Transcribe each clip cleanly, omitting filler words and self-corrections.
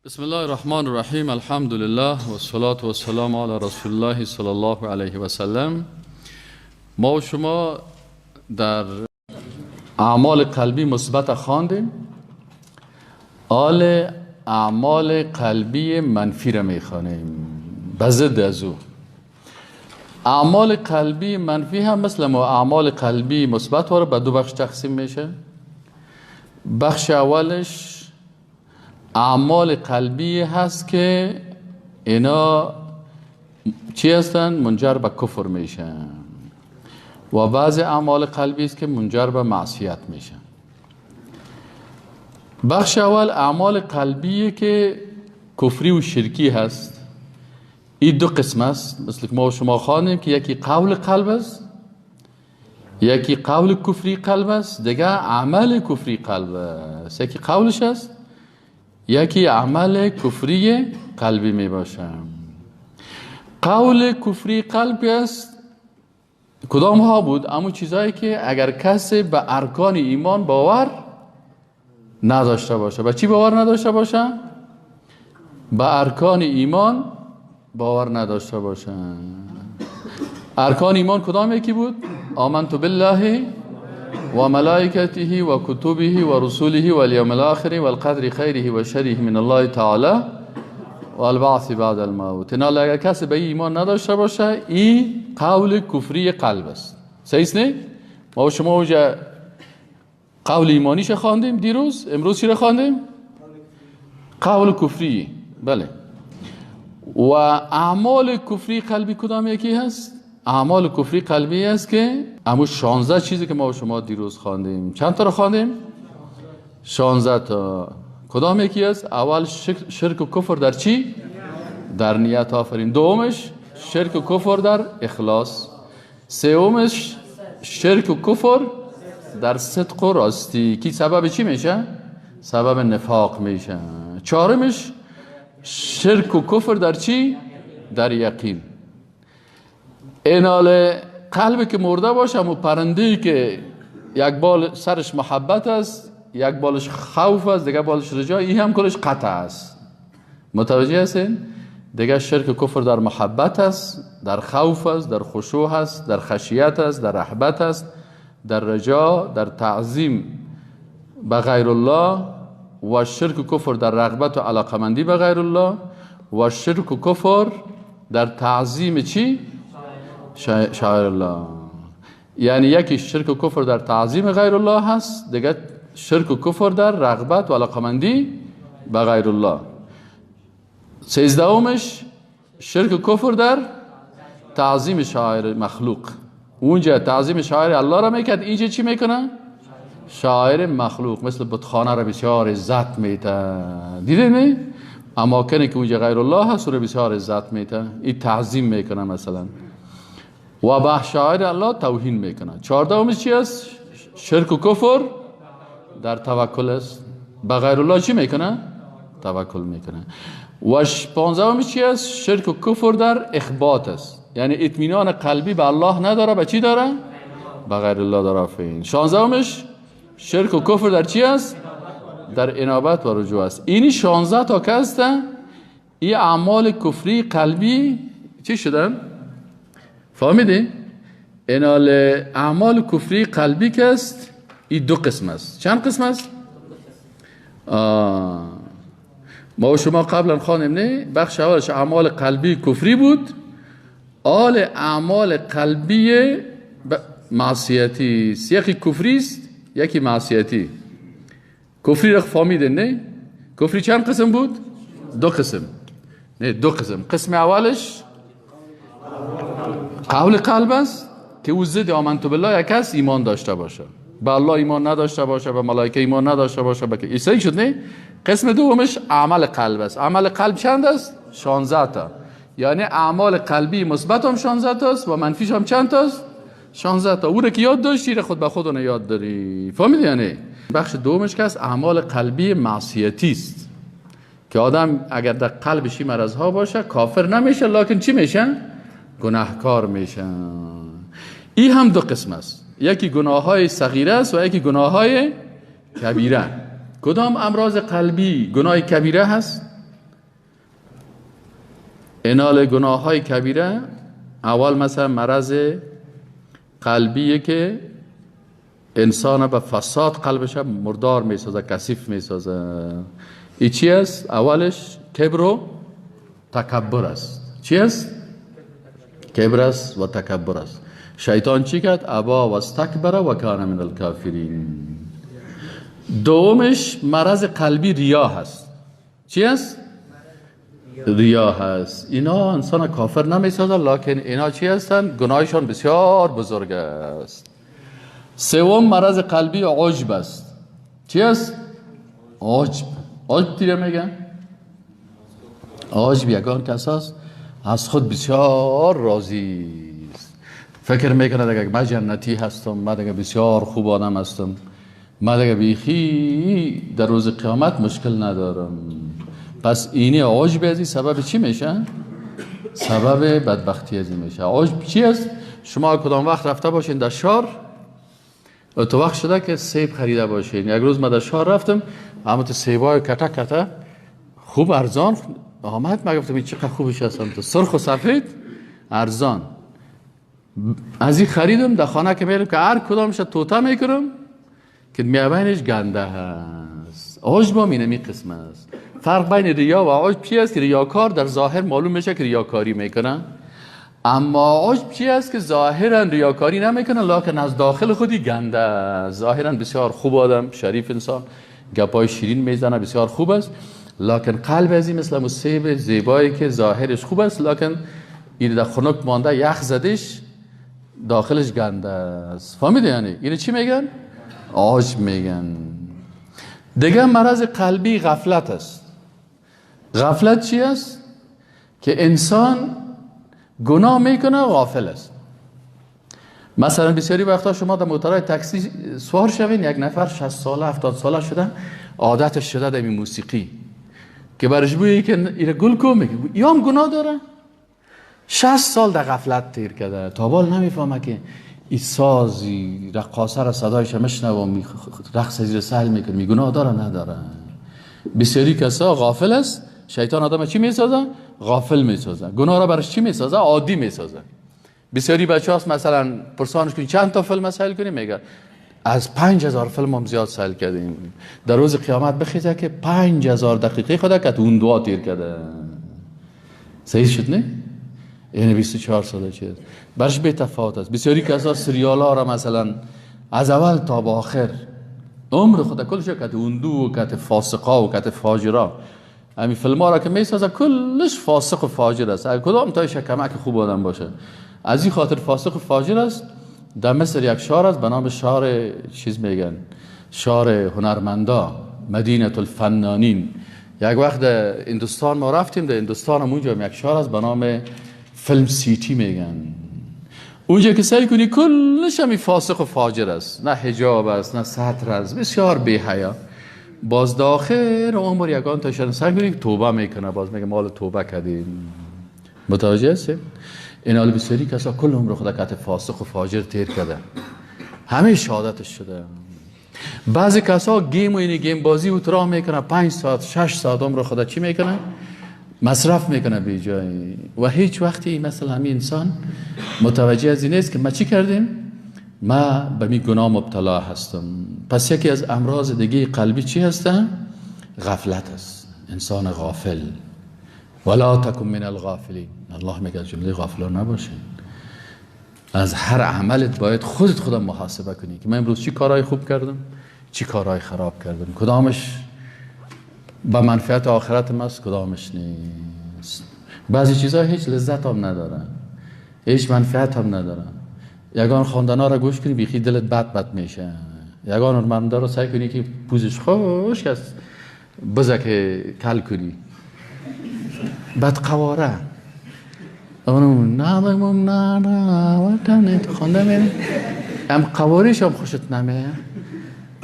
بسم الله الرحمن الرحیم. الحمد لله و الصلاة و السلام علی رسول الله صلی الله علیه و سلم. ما و شما در اعمال قلبی مثبت خواندیم، آل اعمال قلبی منفی را میخوانیم. به ضد از او اعمال قلبی منفی هم مثل ما اعمال قلبی مثبت ها را به دو بخش تقسیم میشه. بخش اولش اعمال قلبی هست که اینا چی هستن؟ منجر به کفر میشن، و بعض اعمال قلبی است که منجر به معصیت میشن. بخش اول اعمال قلبی که کفری و شرکی هست. این دو قسم است، مثل که ما و شما خواندیم که یکی قول قلب است، یکی قول کفری قلب است، دیگه عمل کفری قلب است. یکی قولش است، یکی عمل کفری قلبی می باشه. قول کفری قلبی است کدام ها بود؟ اما چیزهایی که اگر کسی به ارکان ایمان باور نداشته باشه. به چی باور نداشته باشه؟ به ارکان ایمان باور نداشته باشه. ارکان ایمان کدام یکی بود؟ آمنت بالله و ملائکته و کتبه و رسوله و الیوم الاخر و القدر خیره و شره من الله تعالی و البعث بعد الموت. اینا اگر کسی به ایمان نداشته باشه، این قول کفری قلب است. صحیح نه؟ ما شما اونجا قول ایمانیش خواندیم دیروز، امروز چی را خواندیم؟ قول کفری. بله. و اعمال کفری قلبی کدام یکی هست؟ اعمال کفری قلبی است که امو 16 چیزی که ما شما دیروز خواندیم. چند تا رو خواندیم؟ 16 تا. کدام یکی است؟ اول شرک و کفر در چی؟ در نیت. آفرین. دومش شرک و کفر در اخلاص. سومش شرک و کفر در صدق و راستی کی سبب چی میشه؟ سبب نفاق میشه. چهارمش شرک و کفر در چی؟ در یقین. اینال قلب که مرده باشه، و پرنده‌ای که یک بال سرش محبت است، یک بالش خوف است، دیگه بالش رجا، این هم کلش قطع است. متوجه هستین؟ دیگه شرک و کفر در محبت است، در خوف است، در خشوع است، در خشیت است، در رهبت است، در رجا، در تعظیم به غیر الله، و شرک و کفر در رغبت و علاقمندی به غیر الله، و شرک و کفر در تعظیم چی؟ شاعر الله. یعنی یکی شرک و کفر در تعظیم غیر الله هست، دیگه شرک و کفر در رغبت و علاقمندی به غیر الله. 13مش شرک و کفر در تعظیم شاعر مخلوق. اونجا تعظیم شاعر الله را میکرد، اینجا چی میکنه؟ شاعر مخلوق، مثل بتخانه را بسیار عزت میته. دیده نه؟ اماکنی که اونجا غیر الله هست رو بسیار عزت میته، این تعظیم میکنه مثلا، و به شاعر الله توهین میکنه. 14مش چی است؟ شرک و کفر در توکل است. به غیر الله چی میکنه؟ توکل میکنه. و 15مش چی است؟ شرک و کفر در اخبات است، یعنی اطمینان قلبی به الله نداره، به چی داره؟ به غیر الله داره. آفرین. 16مش شرک و کفر در چی است؟ در انابت و رجوع است. اینی 16 تا که هست، این اعمال کفری قلبی چی شدن؟ فهمیدی؟ اینال اعمال کفری قلبی که است، این دو قسم است. چند قسم است؟ ما و شما قبلا خواندیم نه؟ بخش اولش اعمال قلبی کفری بود، آل اعمال قلبی معصیتی است. یکی کفری است، یکی معصیتی. کفری را فهمیدین نه؟ کفری چند قسم بود؟ دو قسم. نه دو قسم. قسم اولش قول قلب است که او ضد آمنت بالله یک کس ایمان داشته باشه، به الله ایمان نداشته باشه، به ملائکه ایمان نداشته باشه، به ایسایی شد نه؟ قسم دومش عمل قلب است. عمل قلب چند است؟ 16 تا. یعنی اعمال قلبی مثبت هم 16 تا است و منفیش هم چند تا است؟ 16 تا. او را که یاد داشتی خود به خود یاد داری. فهمیدی؟ یعنی بخش دومش که است اعمال قلبی معصیتی است که آدم اگر در قلبش این مرض ها باشه کافر نمیشه، لکن چی میشه؟ گناهکار میشه. این هم دو قسم است، یکی گناه های صغیره است و یکی گناه های کبیره. کدام امراض قلبی گناه کبیره هست؟ اینال گناه های کبیره اول مثلا مرض قلبیه که انسان به فساد قلبش مردار میسازه، کثیف میسازه. ای چی است؟ اولش کبر و تکبر است. چی است؟ کبر است و تکبر است. شیطان چی کرد؟ ابا و استکبر و کان من الکافرین. دومش مرض قلبی ریا هست. چی است؟ ریا هست. اینا انسان کافر نمیسازه، لکن اینا چی هستند؟ گناهشان بسیار بزرگ است. سوم مرض قلبی عجب است. چی است؟ عجب. عجب دیگه میگن؟ عجب یگان کس است از خود بسیار راضی است، فکر میکنه دیگه من جنتی هستم، من دیگه بسیار خوب آدم هستم، من دیگه بیخی در روز قیامت مشکل ندارم. پس اینی عجب ازی سبب چی میشه؟ سبب بدبختی ازی میشه. عجب چی است؟ شما کدام وقت رفته باشین در شهر، تو وقت شده که سیب خریده باشین. یک روز من در شهر رفتم، اما تو سیبای کته کته خوب ارزان آمد. من گفتم این چقدر خوبش هستم، تو سرخ و سفید ارزان. از این خریدم، در خانه که میرم که هر کدامش توته میکنم که میابینش گنده هست. عجب هم اینمی قسم است. فرق بین ریا و عجب چی است؟ که ریاکار در ظاهر معلوم میشه که ریاکاری میکنه، اما عجب چی است؟ که ظاهرا ریاکاری نمیکنه، لکن از داخل خودی گنده است. ظاهرا بسیار خوب آدم، شریف انسان، گپای شیرین میزنه، بسیار خوب است، لکن قلب از این مثل سیب زیبایی که ظاهرش خوب است، لکن این در خنک مانده، یخ زدش، داخلش گنده است. فهمیدی یعنی؟ اینو چی میگن؟ عجب میگن. دیگه مرض قلبی غفلت است. غفلت چی است؟ که انسان گناه میکنه غافل است. مثلا بسیاری وقتا شما در موتورهای تاکسی سوار شوین، یک نفر 60 ساله 70 ساله شده، عادتش شده در موسیقی که برش بویی که ایره گل کو میگه، یا هم گناه داره. 60 سال در غفلت تیر کرده، تا بال نمیفهمه که این سازی رقاصه را صدایش میشنوه، رقص زیر سهل میکنه، می گناه داره نداره. بسیاری کسا غافل است. شیطان آدم چی میسازه؟ غافل میسازه. گناه را برش چی میسازه؟ عادی میسازه. بسیاری بچه هاست مثلا پرسانش کنی چند تا فیلم سیل کنی، میگه از 5000 فیلم هم زیاد سیل کردیم. در روز قیامت بخیزه که 5000 دقیقه خدا که اون دعا تیر کرده. صحیح شد نه؟ یعنی 24 ساله چیز برش به تفاوت است. بسیاری کسا سریال ها را مثلا از اول تا به آخر عمر خود کلش کت اون دو و کت فاسقا و کت فاجرا، همین فیلم ها را که میسازه کلش فاسق و فاجر است. اگر کدام تایش کمک خوب آدم باشه، از این خاطر فاسق و فاجر است. در مصر یک شهر است به نام شهر چیز میگن، شهر هنرمندا، مدینه الفنانین. یک وقت در هندوستان ما رفتیم، در هندوستان هم اونجا یک شهر است به نام فیلم سیتی میگن. اونجا که سعی کنی کلش همی فاسق و فاجر است، نه حجاب است نه ستر است، بسیار بی حیا. باز داخل عمر یگان تاشن سعی کنی توبه میکنه، باز میگه مال توبه کردیم. متوجه هستی؟ این حال بسیاری کسا کل عمر خود کت فاسق و فاجر تیر کرده، همه شهادتش شده. بعضی کسا گیم و اینی گیم بازی و ترا میکنه، 5 ساعت 6 ساعت عمر خود چی میکنه؟ مصرف میکنه بی جایی. و هیچ وقتی مثلا همین انسان متوجه از این نیست که ما چی کردیم، ما به می گناه مبتلا هستم. پس یکی از امراض دیگه قلبی چی هستن؟ غفلت است. انسان غافل. ولا تکن من الغافلین. الله میگه از جمله غافلان نباشین. از هر عملت باید خودت خودم محاسبه کنی که من امروز چی کارهای خوب کردم، چی کارهای خراب کردم، کدامش به منفعت آخرت ماست، کدامش نیست. بعضی چیزها هیچ لذت هم ندارن، هیچ منفعت هم ندارن. یگان خواندنا را گوش کنی بیخی دلت بد بد میشه. یگان هنرمندا رو سعی کنی که پوزش خشک است بزک کل کنی، بد قواره اونم نه نه نه وطن خوانده میره، هم قوارش هم خوشت نمیه.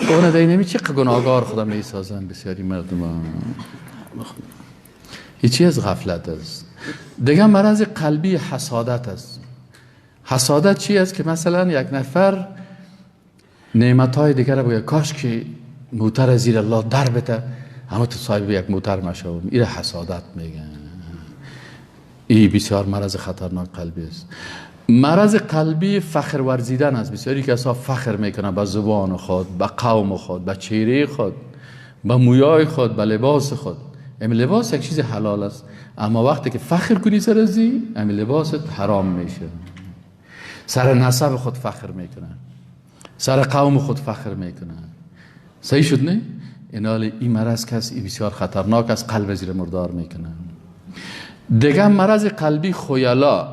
اون در اینمی چه گناهگار خدا میسازن بسیاری مردم. هیچی از غفلت است. دیگه مرض قلبی حسادت است. حسادت چی است؟ که مثلا یک نفر نعمت‌های دیگر را بگه کاش که موتر زیر الله در بده، اما تو صاحب یک موتر مشوم. این حسادت میگن. ای بسیار مرض خطرناک قلبی است. مرض قلبی فخر ورزیدن است. بسیاری کسا فخر میکنن به زبان خود، به قوم خود، به چهره خود، به مویای خود، به لباس خود. این لباس یک چیز حلال است، اما وقتی که فخر کنی سر ازی، این لباست حرام میشه. سر نسب خود فخر میکنن، سر قوم خود فخر میکنن. صحیح شد نه؟ اینال این مرض کس ای بسیار خطرناک است، قلب زیر مردار میکنن. دیگه مرض قلبی خیلا.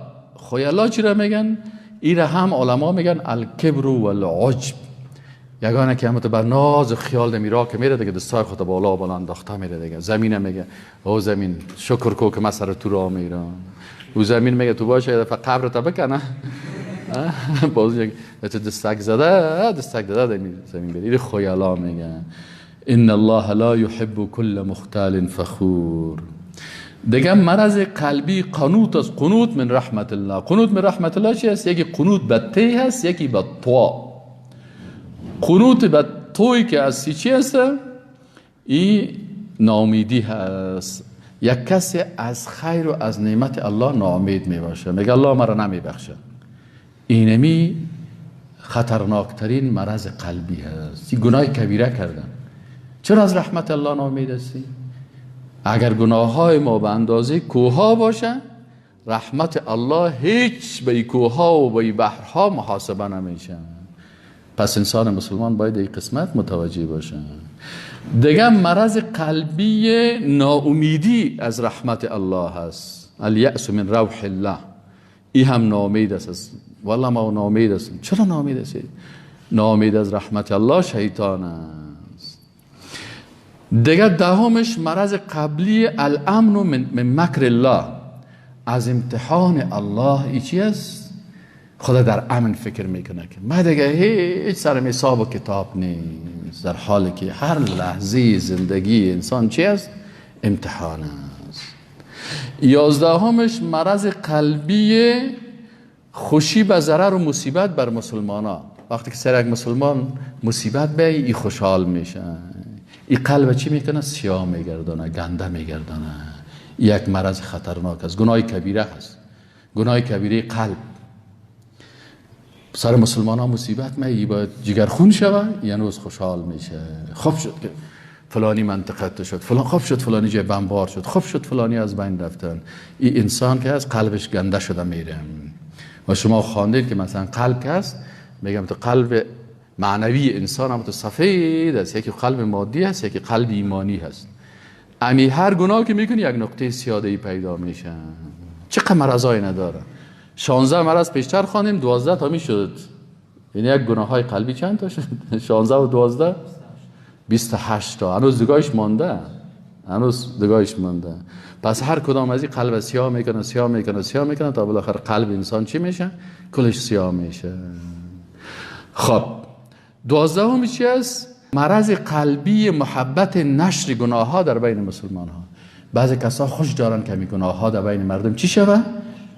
خیلا چی را میگن؟ ای را هم علما میگن الکبر والعجب. یگانه که همه تو بر ناز خیال دمی که میره دیگه، دستای خود بالا بالا انداخته میره دیگه. زمینه میگه او زمین شکر کو که من سر تو راه میرم. او زمین میگه تو باشه یه دفعه قبر تا بکنه. باز یک دستک زده، دستک داده زمین بره. این خیالا میگن. ان الله لا يحب كل مختال فخور. دیگه مرض قلبی قنوط است. قنوط من رحمت الله. قنوط من رحمت الله چی است؟ یکی قنوط به تی هست، یکی به طا. قنوط به توی که از چی هست؟ ای ناامیدی هست. یک کسی از خیر و از نعمت الله ناامید می باشه، میگه الله مرا نمی بخشه. اینمی خطرناکترین مرض قلبی هست. این گناه کبیره کردن. چرا از رحمت الله ناامید هستی؟ اگر گناه های ما به اندازه کوه باشه، رحمت الله هیچ به کوه ها و به بحرها محاسبه نمیشه. پس انسان مسلمان باید این قسمت متوجه باشه. دیگه مرض قلبی ناامیدی از رحمت الله هست. الیأس من روح الله. ای هم ناامید است. والله ما ناامید هستیم. چرا ناامید هستید؟ ناامید از رحمت الله شیطان است. دیگه دهمش مرض قبلی الامن من مکر الله. از امتحان الله ای چی است؟ خدا در امن فکر میکنه که من دیگه هیچ سرم حساب و کتاب نیست، در حالی که هر لحظه زندگی انسان چی است؟ امتحان است. 11مش مرض قلبی خوشی به ضرر و مصیبت بر مسلمان ها. وقتی که سر یک مسلمان مصیبت به ای خوشحال میشه، ای قلب چی میکنه؟ سیاه میگردانه، گنده میگردانه. یک مرض خطرناک است، گناه کبیره هست، گناه کبیره قلب. سر مسلمان ها مصیبت می باید جگرخون شوه، یعنی از خوشحال میشه. خوب شد که فلانی منطقه شد، فلان خوب شد فلانی جای بمبار شد، خوب شد فلانی از بین رفتن. این انسان که از قلبش گنده شده میره. و شما خواندید که مثلا قلب که هست، میگم تو قلب معنوی انسان هم تو سفید است، یکی قلب مادی هست، یکی قلب ایمانی هست. امی هر گناه که میکنی یک نقطه سیاده‌ای پیدا میشه. چقدر مرضای نداره. 16 مرض پیشتر خواندیم، 12 تا میشد. یعنی یک گناه های قلبی چند تا شد؟ 16 و 12 28 تا. هنوز دگاهش مانده، هنوز دگاهش مانده. پس هر کدام از این قلب سیاه میکنه، سیاه میکنه، سیاه میکنه تا بالاخره قلب انسان چی میشه؟ کلش سیاه میشه. خب 12 چی است؟ مرض قلبی محبت نشر گناه ها در بین مسلمان ها. بعضی کسا خوش دارن که می گناه ها در بین مردم چی شوه؟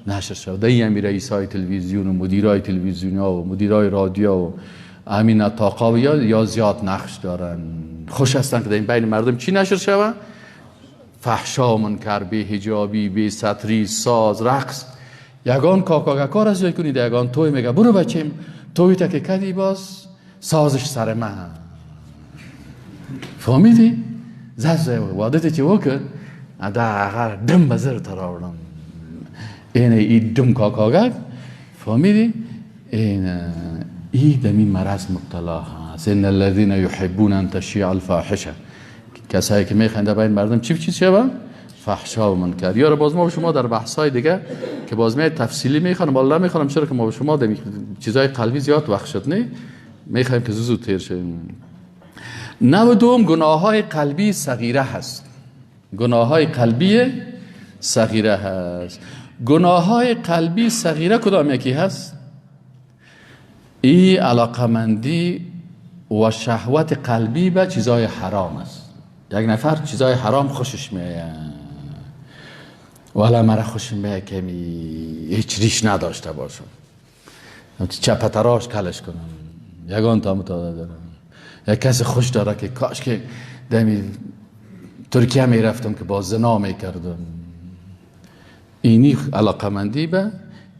نشر شد. در این رئیس های تلویزیون و مدیرای تلویزیون ها و مدیرای رادیو و امین نطاقا یا زیاد نقش دارن. خوش هستن که در این بین مردم چی نشر شوه؟ فحشا، منکر، بی حجابی، بی ستری، ساز، رقص. یگان کاکاکار از جای کنید، یگان توی میگه برو بچیم توی تا که کدی باز سازش سر من. فهمیدی؟ زد وعده چی وکد؟ دا هغه دم به زر ته راوړم. اینه ای دم کاکاګک. فهمیدی؟ اینه ای دمی مرض مبتلا هست. ان الذين يحبون ان تشيع الفاحشه. کسایی که میخوان بین مردم چی چیز شوه؟ فحشا و منکر. یارو باز ما شما در بحث‌های دیگه که باز می تفصیلی میخوانم، والله میخوانم، چرا که ما به شما چیزای قلبی زیاد وقت شد نه، میخوایم که زود تیر شیم. 92 گناه‌های قلبی صغیره هست. گناه‌های قلبی صغیره هست. گناه‌های قلبی صغیره کدام یکی هست؟ ای علاقمندی و شهوت قلبی به چیزای حرام است. یک نفر چیزای حرام خوشش میاد، والا مرا خوش میاد که هیچ ریش نداشته باشم، چپتراش کلش کنم، یگان تا متعدد دارم. یک کسی خوش داره که کاش که دمی ترکیه میرفتم که با زنا میکردم. اینی علاقمندی به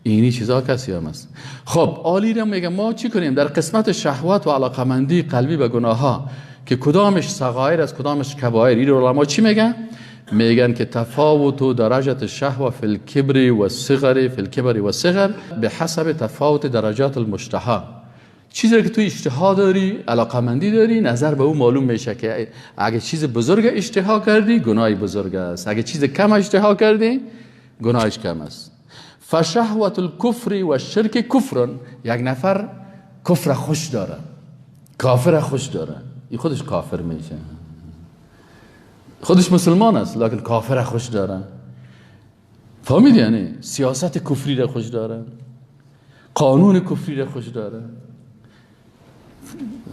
اینی چیزا کسی هم است. خب عالی رو میگه ما چی کنیم در قسمت شهوت و علاقمندی قلبی به گناه ها که کدامش صغایر است کدامش کبایر؟ این رو علما چی میگن؟ میگن که تفاوت و درجه الشهوه فی الکبر و الصغر فی الکبر و الصغر به حسب تفاوت درجات المشتهى. چیزی که تو اشتها داری، علاقمندی داری، نظر به او معلوم میشه که اگه چیز بزرگ اشتها کردی گناه بزرگ است، اگه چیز کم اشتها کردی گناهش کم است. فشهوت الکفر و الشرک کفر. یک نفر کفر خوش داره، کافر خوش داره، این خودش کافر میشه. خودش مسلمان است لکن کافر خوش داره. فهمیدی؟ یعنی سیاست کفری را خوش داره، قانون کفری را خوش داره،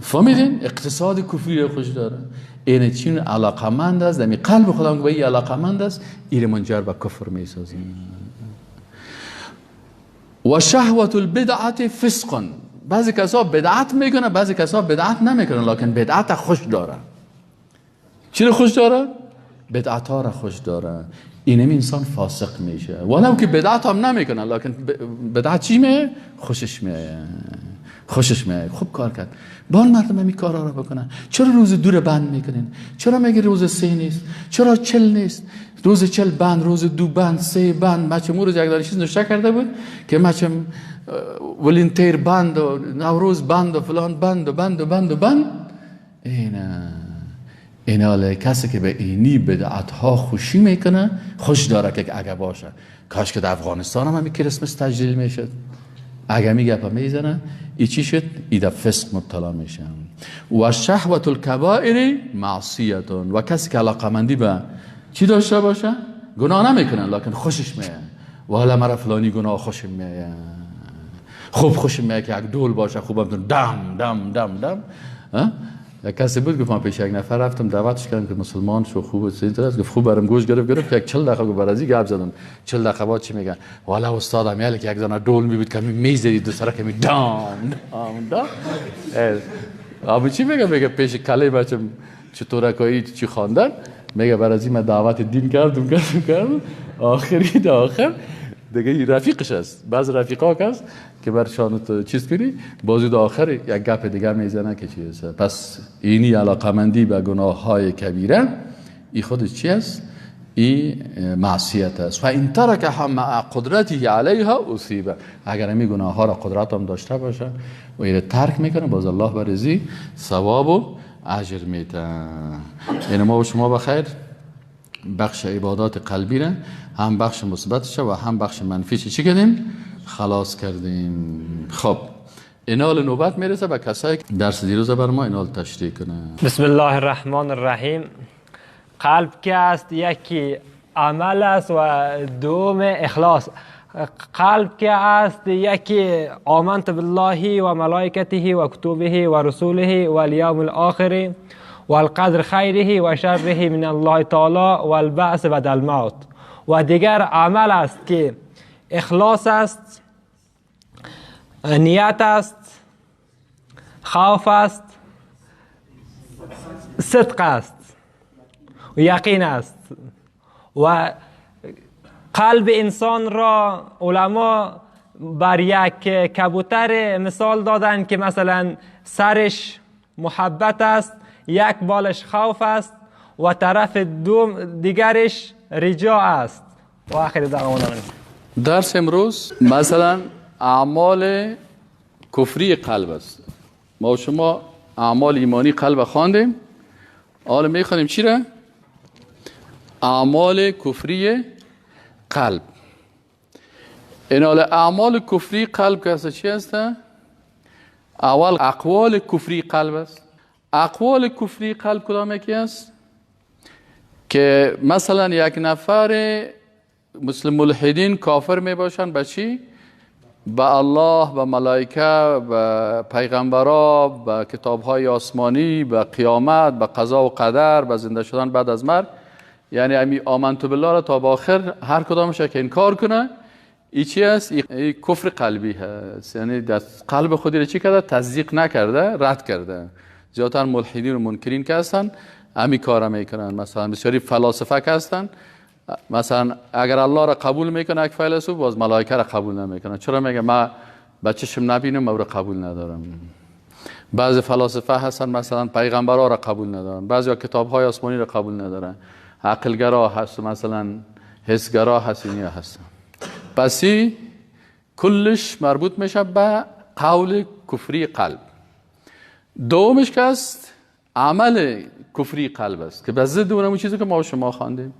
فهمیدین؟ اقتصاد کفری را خوش داره. این چین علاقمند است، در قلب خودم که به علاقمند است، این منجر به کفر میسازه. و شهوت البدعت فسق. بعضی کسا بدعت میکنه، بعضی کسا بدعت نمیکنه، لکن بدعت خوش داره. چی رو خوش داره؟ بدعت ها را خوش داره. اینم انسان فاسق میشه، ولو که بدعت هم نمیکنه، لکن بدعت چی میه؟ خوشش میه، خوشش میه. خوب کار کرد، بان مردم همی کارا رو بکنن. چرا روز دو رو بند میکنین؟ چرا میگه روز سه نیست؟ چرا 40 نیست؟ روز 40 بند، روز 2 بند، 3 بند. مچم روز یک دانه چیز نوشته کرده بود که مچم ولنتیر بند و نوروز بند و فلان بند و بند و بند و بند. اینا کسی که به اینی بدعت ها خوشی میکنه، خوش داره که اگه باشه. کاش که در افغانستان هم همی کریسمس تجلیل میشد. اگه می گپه میزنه ای چی شد؟ ای در فسق مبتلا میشه. و شهوت الکبائر معصیتون. و کسی که علاقمندی به چی داشته باشه، گناه نمیکنه لکن خوشش میه. والا مرا فلانی گناه خوشم میه، خوب خوشم میه که یک دول باشه، خوبم دم دم دم دم. یک کسی بود گفت من پیش یک نفر رفتم دعوتش کردم که مسلمان شو، خوب است، گفت خوب برم گوش گرفت یک 40 دقیقه برازی گپ زدم. 40 دقیقه بعد چی میگن؟ والا استادم یالی که یک دانه دول میبود که میزدی دو سره که می دام دام دام. ابو چی میگه؟ میگه پیش کله بچم چطورکایی چی خواندن، میگه برازی من دعوت دین کردم کردم آخری در آخر دیگه رفیقش است. بعض رفیقا هست که برشان تو چیز کنی، بازی در آخر یک گپ دیگه میزنه که چی است. پس اینی علاقمندی به گناه های کبیره ای خودش چی است؟ ای معصیت است. و این ترکها مع قدرته علیها اصیبه. اگر این گناه ها را قدرت هم داشته باشه و این ترک میکنه، باز الله برزی ثواب و اجر میده. یعنی ما و شما بخیر بخش عبادات قلبی را هم بخش مثبتش و هم بخش منفیش چی کردیم؟ خلاص کردیم. خب اینال نوبت میرسه به کسایی که درس دیروز بر ما اینال تشریح کنه. بسم الله الرحمن الرحیم. قلب که است یکی عمل است و دوم اخلاص. قلب که است یکی آمنت بالله و ملائکته و کتبه و رسوله و الیوم الاخر والقدر خیره و شره من الله تعالی والبعث بعد الموت. و دیگر عمل است که اخلاص است، نیت است، خوف است، صدق است و یقین است. و قلب انسان را علما بر یک کبوتر مثال دادن که مثلا سرش محبت است، یک بالش خوف است و طرف دوم دیگرش رجا است. و آخر دعوانا. درس امروز مثلا اعمال کفری قلب است. ما و شما اعمال ایمانی قلب خواندیم، حالا میخوانیم چی را؟ اعمال کفری قلب. این حال اعمال کفری قلب که هست چی هست؟ اول اقوال کفری قلب است. اقوال کفری قلب کدام یکی است؟ که مثلا یک نفر مثل ملحدین کافر می باشن به چی؟ به الله، به ملائکه، به پیغمبرا، به کتاب‌های آسمانی، به قیامت، به قضا و قدر، به زنده شدن بعد از مرگ. یعنی امی آمنت بالله را تا به آخر هر کدامش که انکار کنه، ای چی است؟ ای کفر قلبی هست. یعنی در قلب خودی را چی کرده؟ تصدیق نکرده، رد کرده. زیادتر ملحدین و منکرین که هستن امی کار میکنن. مثلا بسیاری فلاسفه که هستن مثلا اگر الله را قبول میکنه یک فیلسوف، باز ملائکه را قبول نمیکنه. چرا؟ میگه من به چشم نبینم او را قبول ندارم. بعضی فلاسفه هستن مثلا پیغمبرها را قبول ندارن، بعضی کتاب های آسمانی را قبول ندارن، عقلگرا هست، مثلا حسگرا هست، اینیا هستن. پسی کلش مربوط میشه به قول کفری قلب. دومش که است عمل کفری قلب است که به ضد اون چیزی که ما شما خواندیم.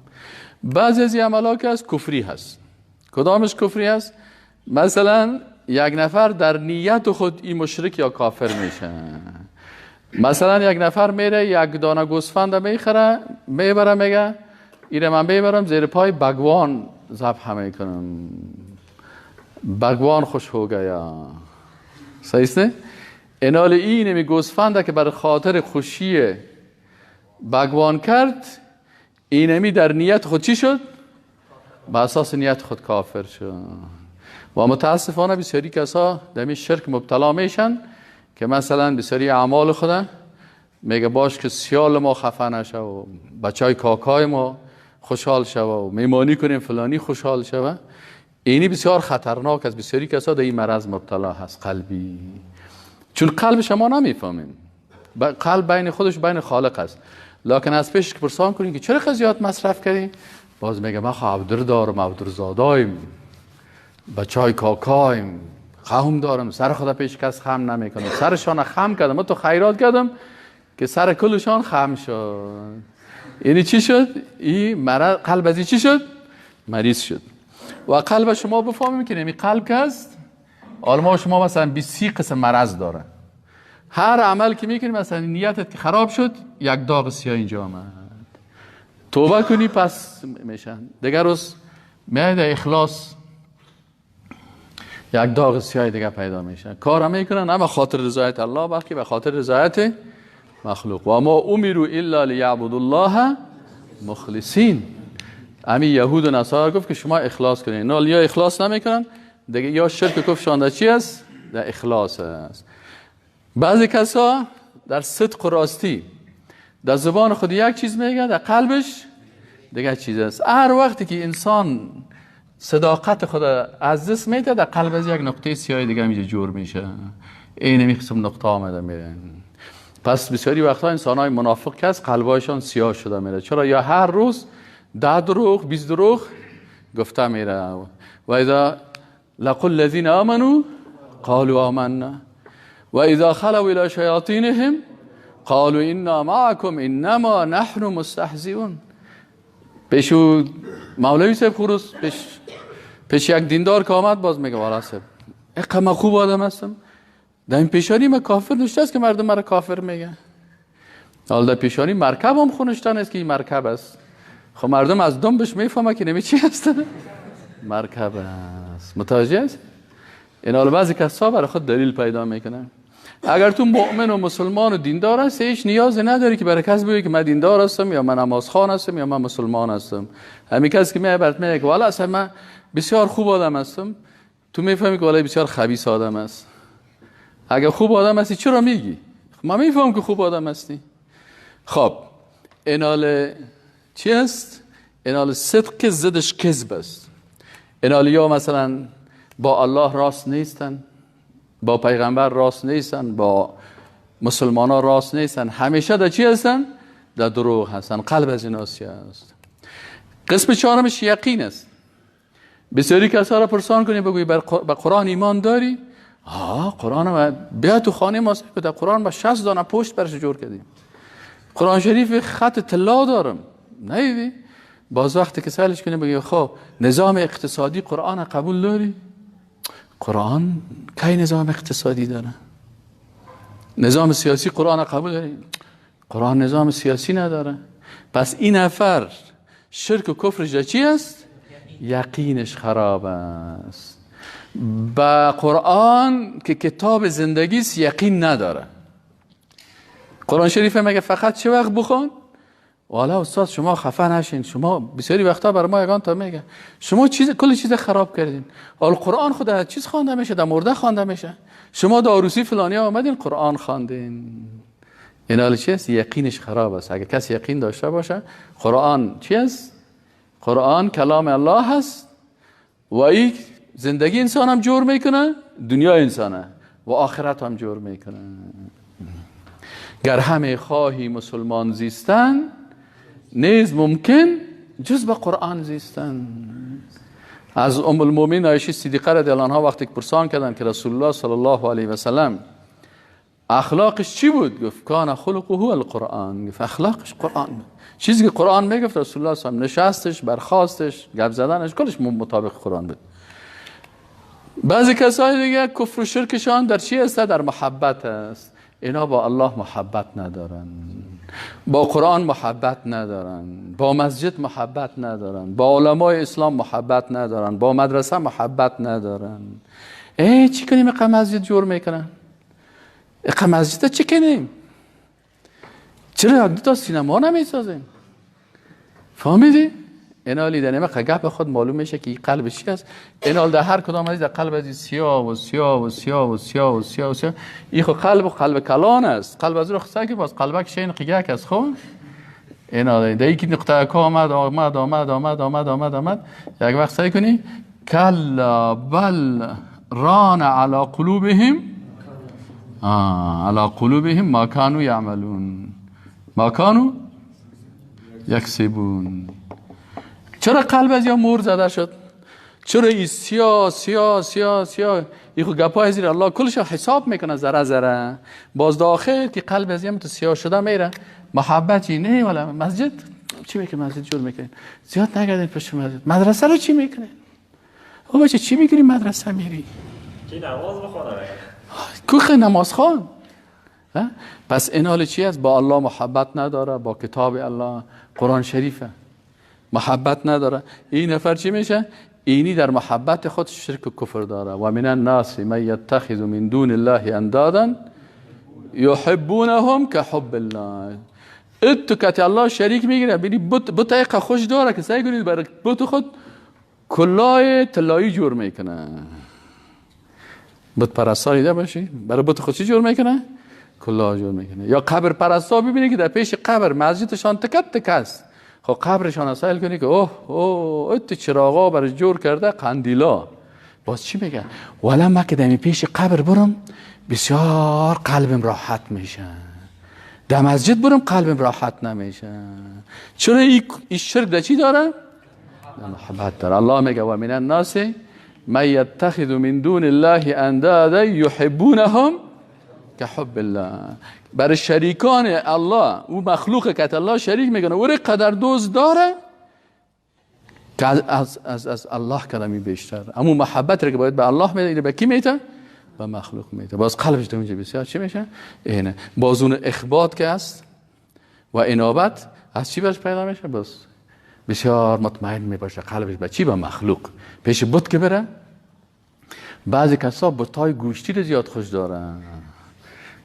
بعضی از عمل‌ها که از کفری هست. کدامش کفری هست؟ مثلا یک نفر در نیت خود این مشرک یا کافر میشه. مثلا یک نفر میره یک دانه گوسفند میخره، میبره، میگه ایره من میبرم زیر پای بگوان ذبح میکنم، بگوان خوش هو گیا. صحیح است؟ اینال این می گوسفنده که بر خاطر خوشی بگوان کرد، اینمی در نیت خود چی شد؟ به اساس نیت خود کافر شد. و متاسفانه بسیاری کسا در این شرک مبتلا میشن که مثلا بسیاری اعمال خود میگه باش که سیال ما خفه نشه و بچای کاکای ما خوشحال شوه و میمانی کنیم فلانی خوشحال شوه. اینی بسیار خطرناک است. بسیاری کسا در این مرض مبتلا هست قلبی، چون قلب شما نمیفهمیم، قلب بین خودش بین خالق است. لکن از پیش که پرسان کنیم که چرا زیاد مصرف کردی، باز میگه من خو عبدر دارم، عبدرزادایم، بچای کاکایم، قوم دارم، سر خدا پیش کس خم نمیکنم، سرشان خم کردم، من تو خیرات کردم که سر کلشان خم شد. یعنی چی شد؟ این مرض قلب از این چی شد؟ مریض شد. و قلب شما بفهمیم که نمی قلب که است، حالا ما شما مثلا 20 قسم مرض داره. هر عمل که میکنی مثلا نیتت که خراب شد، یک داغ سیاه اینجا آمد، توبه کنی پس میشن. دیگر روز میاد اخلاص، یک داغ سیاه دیگه پیدا میشه. کار میکنن نه به خاطر رضایت الله، بلکه به خاطر رضایت مخلوق. و ما امروا الا لیعبدوا الله مخلصین. امی یهود و نصارا گفت که شما اخلاص کنین، نه یا اخلاص نمیکنن دیگه، یا شرک کفرشان در چی است؟ در اخلاص است. بعضی کسا در صدق و راستی در زبان خود یک چیز میگه، در قلبش دیگه چیز است. هر وقتی که انسان صداقت خود از دست میده، در قلب از یک نقطه سیاه دیگه میشه جور میشه، این قسم نقطه آمده میره. پس بسیاری وقتها انسان های منافق که از قلبایشان سیاه شده میره. چرا؟ یا هر روز 10 دروغ 20 دروغ گفته میره. و اذا لقوا الذین آمنوا قالوا آمنا و اذا خلوا الى شیاطینهم قالوا انا معكم انما نحن مستهزئون. پیشو مولوی صاحب خروس پیش یک دیندار که آمد، باز میگه والا صاحب اقا من خوب آدم هستم، در این پیشانی من کافر نشته است که مردم مرا کافر میگه. حالا در پیشانی مرکب هم خونشتن است که این مرکب است. خب مردم از دنبش میفهمه که نمی چی هست، مرکب است. متوجه است؟ این حالا بعضی کسا برای خود دلیل پیدا میکنن. اگر تو مؤمن و مسلمان و دیندار هستی، هیچ نیاز نداری که برای کس بگی که من دیندار هستم یا من نمازخوان هستم یا من مسلمان هستم. همین کسی که میاد برات میگه والا اصلا من بسیار خوب آدم هستم، تو میفهمی که والا بسیار خبیث آدم است. اگر خوب آدم هستی چرا میگی؟ من میفهمم که خوب آدم هستی. خب اینال چی است؟ اینال صدق که ضدش کذب است. اینال یا مثلا با الله راست نیستن، با پیغمبر راست نیستن، با مسلمان ها راست نیستن، همیشه در چی هستن؟ در دروغ هستن. قلب از این آسیا است. قسم چهارمش یقین است. بسیاری کسا را پرسان کنی بگویی به قرآن ایمان داری؟ آه قرآن ما بیا تو خانه ما که در قرآن با 60 دانه پشت برش جور کردیم، قرآن شریف خط طلا دارم. نیدی؟ باز وقتی که سالش کنی بگی خب نظام اقتصادی قرآن قبول داری؟ قرآن کی نظام اقتصادی داره؟ نظام سیاسی قرآن قبول داری؟ قرآن نظام سیاسی نداره. پس این نفر شرک و کفرش در چی است؟ یقینش خراب است. با قرآن که کتاب زندگی است یقین نداره. قرآن شریف مگه فقط چه وقت بخون؟ والا استاد شما خفه نشین، شما بسیاری وقتا بر ما یگان تا میگه شما چیز کل چیز خراب کردین. حال قرآن خود هر چیز خوانده میشه، در مرده خوانده میشه. شما در عروسی فلانی آمدین قرآن خواندین. این حال چی است؟ یقینش خراب است. اگه کسی یقین داشته باشه قرآن چی است؟ قرآن کلام الله هست و این زندگی انسان هم جور میکنه، دنیا انسانه و آخرت هم جور میکنه. گر همه خواهی مسلمان زیستن، نیز ممکن جز به قرآن زیستن. از ام المؤمنین عایشه صدیقه رضی الله عنها وقتی پرسان کردن که رسول الله صلی الله علیه و سلم اخلاقش چی بود؟ گفت کان خلقه القرآن. گفت اخلاقش قرآن بود. چیزی که قرآن میگفت رسول الله صلی الله علیه و نشستش، برخاستش، گپ زدنش، کلش مطابق قرآن بود. بعضی کسای دیگه کفر و شرکشان در چی است؟ در محبت است. اینا با الله محبت ندارن، با قرآن محبت ندارن، با مسجد محبت ندارن، با علمای اسلام محبت ندارن، با مدرسه محبت ندارن. ای چی کنیم اقا مسجد جور میکنن؟ اقا مسجد چی کنیم؟ چرا یک دو تا سینما نمیسازیم؟ فهمیدی؟ اینالی در نمه گپ خود معلوم میشه که این قلب چی است. اینال در هر کدام از در قلب از سیاه و سیاه و سیاه و سیاه و سیاه و سیاه. این خو قلب کلان است. قلب از رو خسته که باز قلبک شین قیگک است. خب اینال در یکی نقطه که آمد آمد آمد آمد آمد آمد آمد یک وقت سعی کنی کلا بل ران علی قلوبهم علی قلوبهم ما کانوا یعملون ما کانوا یکسبون. چرا قلب از یا مور زده شد؟ چرا این سیاه سیاه سیاه سیاه؟ این خو گپای زیر الله کلش حساب میکنه ذره ذره. باز داخل که قلب از یم تو سیاه شده میره. محبتی نه ولی مسجد چی میکنه؟ مسجد جور میکنه. زیاد نگردین پشت مسجد. مدرسه رو چی میکنه؟ او بچه چی میکنی مدرسه میری؟ کی نماز بخونه؟ کوخ نماز خوان. پس این حال چی است؟ با الله محبت نداره، با کتاب الله، قرآن شریفه محبت نداره. این نفر چی میشه؟ اینی در محبت خود شرک و کفر داره. و من الناس من یتخذ من دون الله اندادا یحبونهم كحب الله. اتو کتی الله شریک میگیره، بینی بت ایقا خوش داره که سعی کنید برای بت خود کلاه طلایی جور میکنه. بت پرستا دیده باشی برای بت خود چی جور میکنه؟ کلاه جور میکنه. یا قبر پرستا ببینی که در پیش قبر مسجدشان تکت تک است. خب قبرشان سایل کنی که اوه اوه ات چراغا برای جور کرده قندیلا. باز چی میگه؟ ولی ما که دمی پیش قبر برم بسیار قلبم راحت میشه، در مسجد برم قلبم راحت نمیشه. چرا این شرک در چی داره؟ در محبت داره. الله میگه و من الناس من یتخذ من دون الله اندادا یحبونهم كحب الله. برای شریکان الله، او مخلوق که الله شریک میکنه، او قدر دوست داره که از از از الله کلمی بیشتر. اما محبت رو که باید به الله میده، به کی میده؟ به مخلوق میده. باز قلبش در اونجا بسیار چی میشه؟ اینه. باز اون اخبات که است و انابت از چی برش پیدا میشه؟ باز بسیار مطمئن میباشه قلبش به چی؟ به مخلوق. پیش بت که بره، بعضی کسا بتای گوشتی رو زیاد خوش دارن.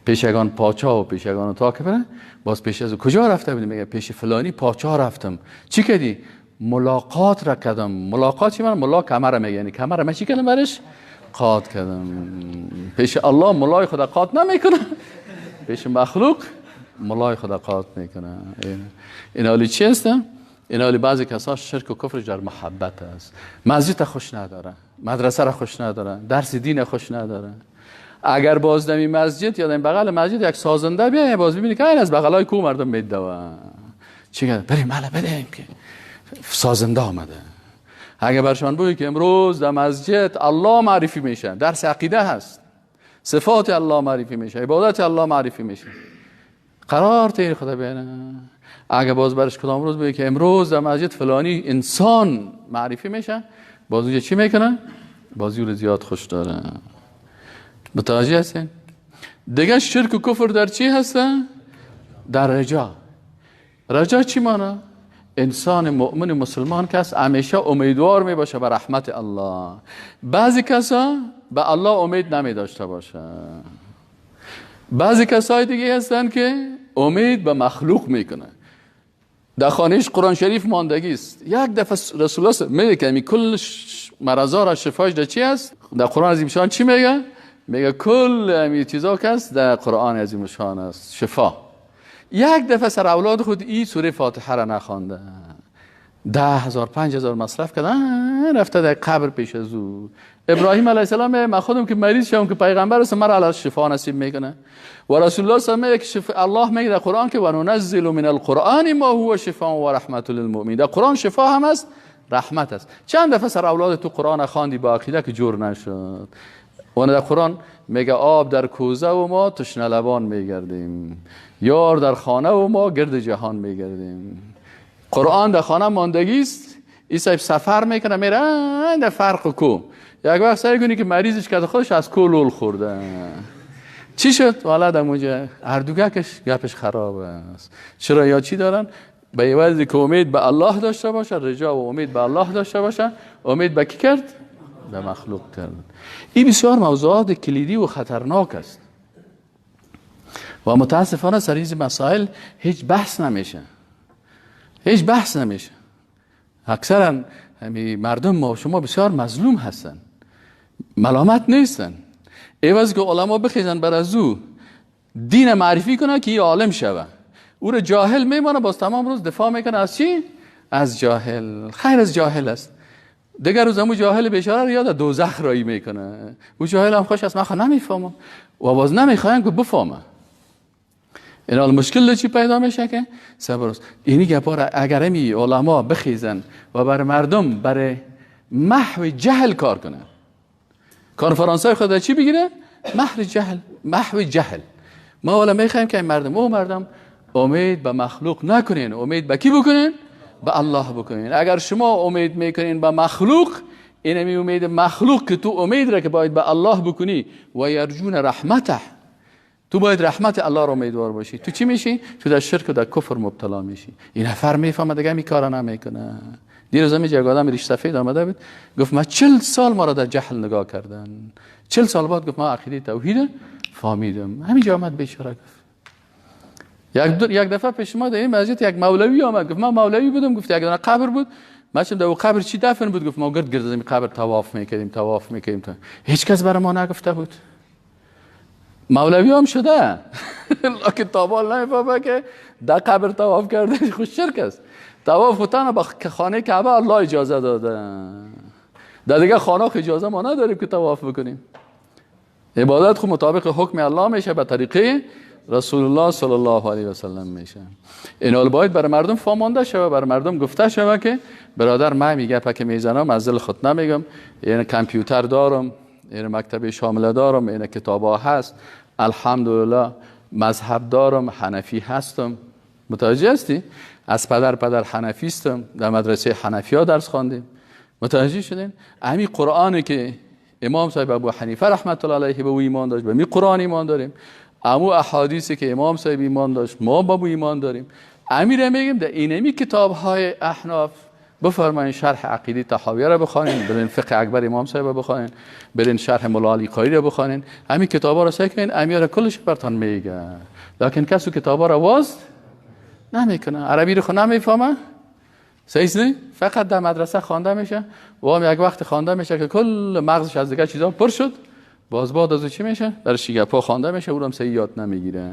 پیشگان پاچا و پیشگان تا که بره، باز پیش از کجا رفته بودی؟ میگه پیش فلانی پاچا رفتم. چی کردی؟ ملاقات را کردم. ملاقات چی؟ من ملا کمر میگه، یعنی کمر من چی کردم برش؟ قات کردم. پیش الله ملای خدا قات نمیکنه، پیش مخلوق ملای خدا قات میکنه. این حالی چی هست؟ این حالی بعضی کسا شرک و کفر در محبت است. مسجد خوش نداره، مدرسه را خوش نداره، درس دین خوش نداره. اگر باز دمی مسجد یا دمی بغل مسجد یک سازنده بیایه، باز ببینی که این از بغلای کو مردم میدوه. چی کرد؟ بریم حالا بدیم که سازنده آمده. اگر برشان بگی که امروز در مسجد الله معرفی میشه، درس عقیده هست، صفات الله معرفی میشه، عبادت الله معرفی میشه، قرار تیر خدا بینه. اگر باز برش کدام روز بگی که امروز در مسجد فلانی انسان معرفی میشه، باز اونجا چی میکنه؟ باز او رو زیاد خوش داره. متوجه هستین؟ دیگه شرک و کفر در چی هسته؟ در رجا. رجا چی مانا؟ انسان مؤمن مسلمان کس همیشه امیدوار می باشه به رحمت الله. بعضی کسا به الله امید نمی داشته باشه. بعضی کسای دیگه هستن که امید به مخلوق میکنه. در خانهش قرآن شریف ماندگی است. یک دفعه رسول الله میگه که کل مرضا را شفاش در چی است؟ در قرآن عظیم شان چی میگه؟ میگه کل همین چیزا که است در قرآن عظیم شان است شفا. یک دفعه سر اولاد خود این سوره فاتحه را نخوانده. 10,000 5,000 مصرف کردن، رفته در قبر پیش از او. ابراهیم علیه السلام من خودم که مریض شدم که پیغمبر است مرا الله شفا نصیب میکنه. و رسول الله صلی الله علیه و الله میگه در قرآن که و ننزل من القرآن ما هو شفاء و رحمت للمؤمنین. در قرآن شفا هم است، رحمت است. چند دفعه سر اولاد تو قرآن خواندی با عقیده که جور نشد. و در قرآن میگه آب در کوزه و ما تشنه لبان میگردیم، یار در خانه و ما گرد جهان میگردیم. قرآن در خانه ماندگی است، این صاحب سفر میکنه میره در فرق کو. یک وقت سعی کنی که مریضش کرده خودش از کو لول خورده. چی شد؟ والا در اونجا اردوگکش گپش خراب است. چرا یا چی دارن؟ به عوضی که امید به الله داشته باشه، رجا و امید به الله داشته باشه، امید به کی کرد؟ به مخلوق کرد. این بسیار موضوعات کلیدی و خطرناک است و متاسفانه سر این مسائل هیچ بحث نمیشه، هیچ بحث نمیشه. اکثرا مردم ما و شما بسیار مظلوم هستن، ملامت نیستن. عوض که علما بخیزن بر از او دین معرفی کنه که یه عالم شوه، او رو جاهل میمانه، باز تمام روز دفاع میکنه از چی؟ از جاهل. خیر از جاهل است. دیگر روز امو جاهل بیچاره رو یاد دوزخ رایی میکنه. او جاهل هم خوش است، من خود نمیفهمم و باز نمیخوایم که بفهمه. این حال مشکل چی پیدا میشه که صبر است. اینی گپا را اگر امی علما بخیزن و بر مردم برای محو جهل کار کنن، کنفرانس های خود چی بگیره؟ محو جهل، محو جهل. ما والا میخوایم که این مردم او مردم امید به مخلوق نکنین، امید به کی بکنین؟ به الله بکنین. اگر شما امید میکنین به مخلوق، اینمی امید مخلوق که تو امید را که باید به الله بکنی و یرجون رحمته، تو باید رحمت الله را امیدوار باشی. تو چی میشی؟ تو در شرک و در کفر مبتلا میشی. این نفر میفهمه دیگه می کارا نمیکنه. دیروز هم یک آدم ریش سفید آمده بود، گفت ما 40 سال ما را در جهل نگاه کردن، 40 سال بعد گفت ما عقیده توحید فهمیدم. همینجا آمد بیچاره گفت. یک دفعه پیش ما در این مسجد یک مولوی آمد، گفت ما مولوی بودم، گفت یک دانه قبر بود، ما چون در اون قبر چی دفن بود، گفت ما گرد گرد از این قبر طواف میکردیم، طواف میکردیم، هیچ کس برای ما نگفته بود. مولوی هم شده لکن تابال نمیفهمه که در قبر طواف کرده خوش شرک است. طواف خودتان با خانه کعبه الله اجازه داده، در دیگه خانه اجازه ما نداریم که طواف بکنیم. عبادت خود مطابق حکم الله میشه، به طریقه رسول الله صلی الله علیه و سلم میشه. این حال باید برای مردم فهمانده شوه، برای مردم گفته شوه که برادر من میگه پک میزنم از دل خود نمیگم، یعنی کامپیوتر دارم، یعنی مکتب شامله دارم، یعنی کتابا هست، الحمدلله مذهب دارم، حنفی هستم. متوجه هستی؟ از پدر حنفی هستم، در مدرسه حنفی ها درس خواندیم. متوجه شدین؟ همین قرآنی که امام صاحب ابو حنیفه رحمت الله علیه به او ایمان داشت، به می قرآن ایمان داریم. امو احادیثی که امام صاحب ایمان داشت، ما با او ایمان داریم. امیر میگیم در اینمی کتاب های احناف بفرمایین شرح عقیده طحاویه را بخوانین، برین فقه اکبر امام صاحب بخوانین، برین شرح مولا علی قاری را بخوانین. همین کتابا را سعی کنین، امیر کلش براتون میگه. لکن کسی کتابا را واز نمیکنه، عربی رو خو نمیفهمه، صحیح نه؟ فقط در مدرسه خوانده میشه و هم یک وقت خوانده میشه که کل مغزش از دیگه چیزا پر شد، باز بعد از چی میشه؟ در شیگپا خوانده میشه، اون هم صحیح یاد نمیگیره.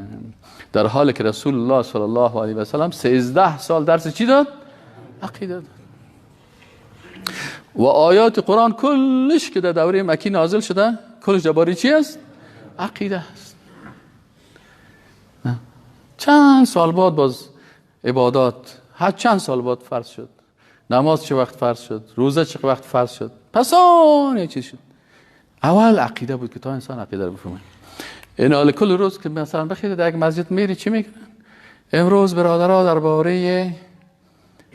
در حالی که رسول الله صلی الله علیه و سلم 13 سال درس چی داد؟ عقیده داد. و آیات قرآن کلش که در دوره مکی نازل شده، کلش درباره چی است؟ عقیده است. چند سال بعد باز عبادات، هر چند سال بعد فرض شد. نماز چه وقت فرض شد؟ روزه چه وقت فرض شد؟ پس آن یه چیز شد. اول عقیده بود که تا انسان عقیده رو بفهمه. این حال کل روز که مثلا بخیر در یک مسجد میری چی میکنن؟ امروز برادرها درباره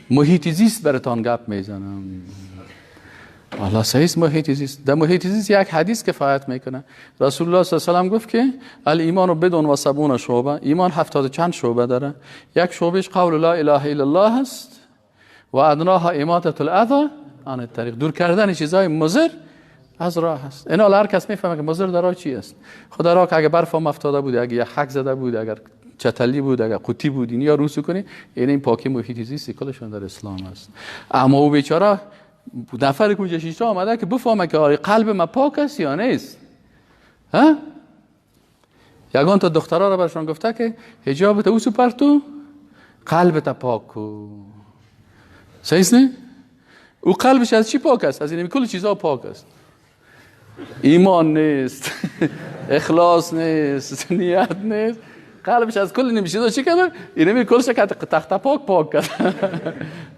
محیط زیست براتان گپ میزنم. الله صحیح محیط زیست. در محیط زیست یک حدیث کفایت میکنه. رسول الله صلی الله علیه و سلم گفت که الایمان بدون و سبون شعبه، ایمان 70 چند شعبه داره. یک شعبهش قول لا اله الا الله است و ادناها اماطه الاذی عن الطریق، دور کردن چیزای مضر از راه است. اینا هر کس میفهمه که مضر در راه چی است. خدا را که اگه برف هم افتاده بود، اگه یه حک زده بود، اگر چتلی بود، اگر قوطی بود، این یا روسو کنی، این پاکی محیط زیست کلشون در اسلام است. اما او بیچاره نفر که اونجا شیشته آمده که بفهمه که آره قلب ما پاک است یا نیست. ها؟ یگان تا دخترها را برشان گفته که حجابت اوسو پرتو، قلبت پاک کو. صحیح نه؟ او قلبش از چی پاک است؟ از این کل چیزا پاک است. ایمان نیست، اخلاص نیست، نیت نیست، قلبش از کل این چیزا چی کرده؟ اینمی کلش که تخت پاک پاک کرد.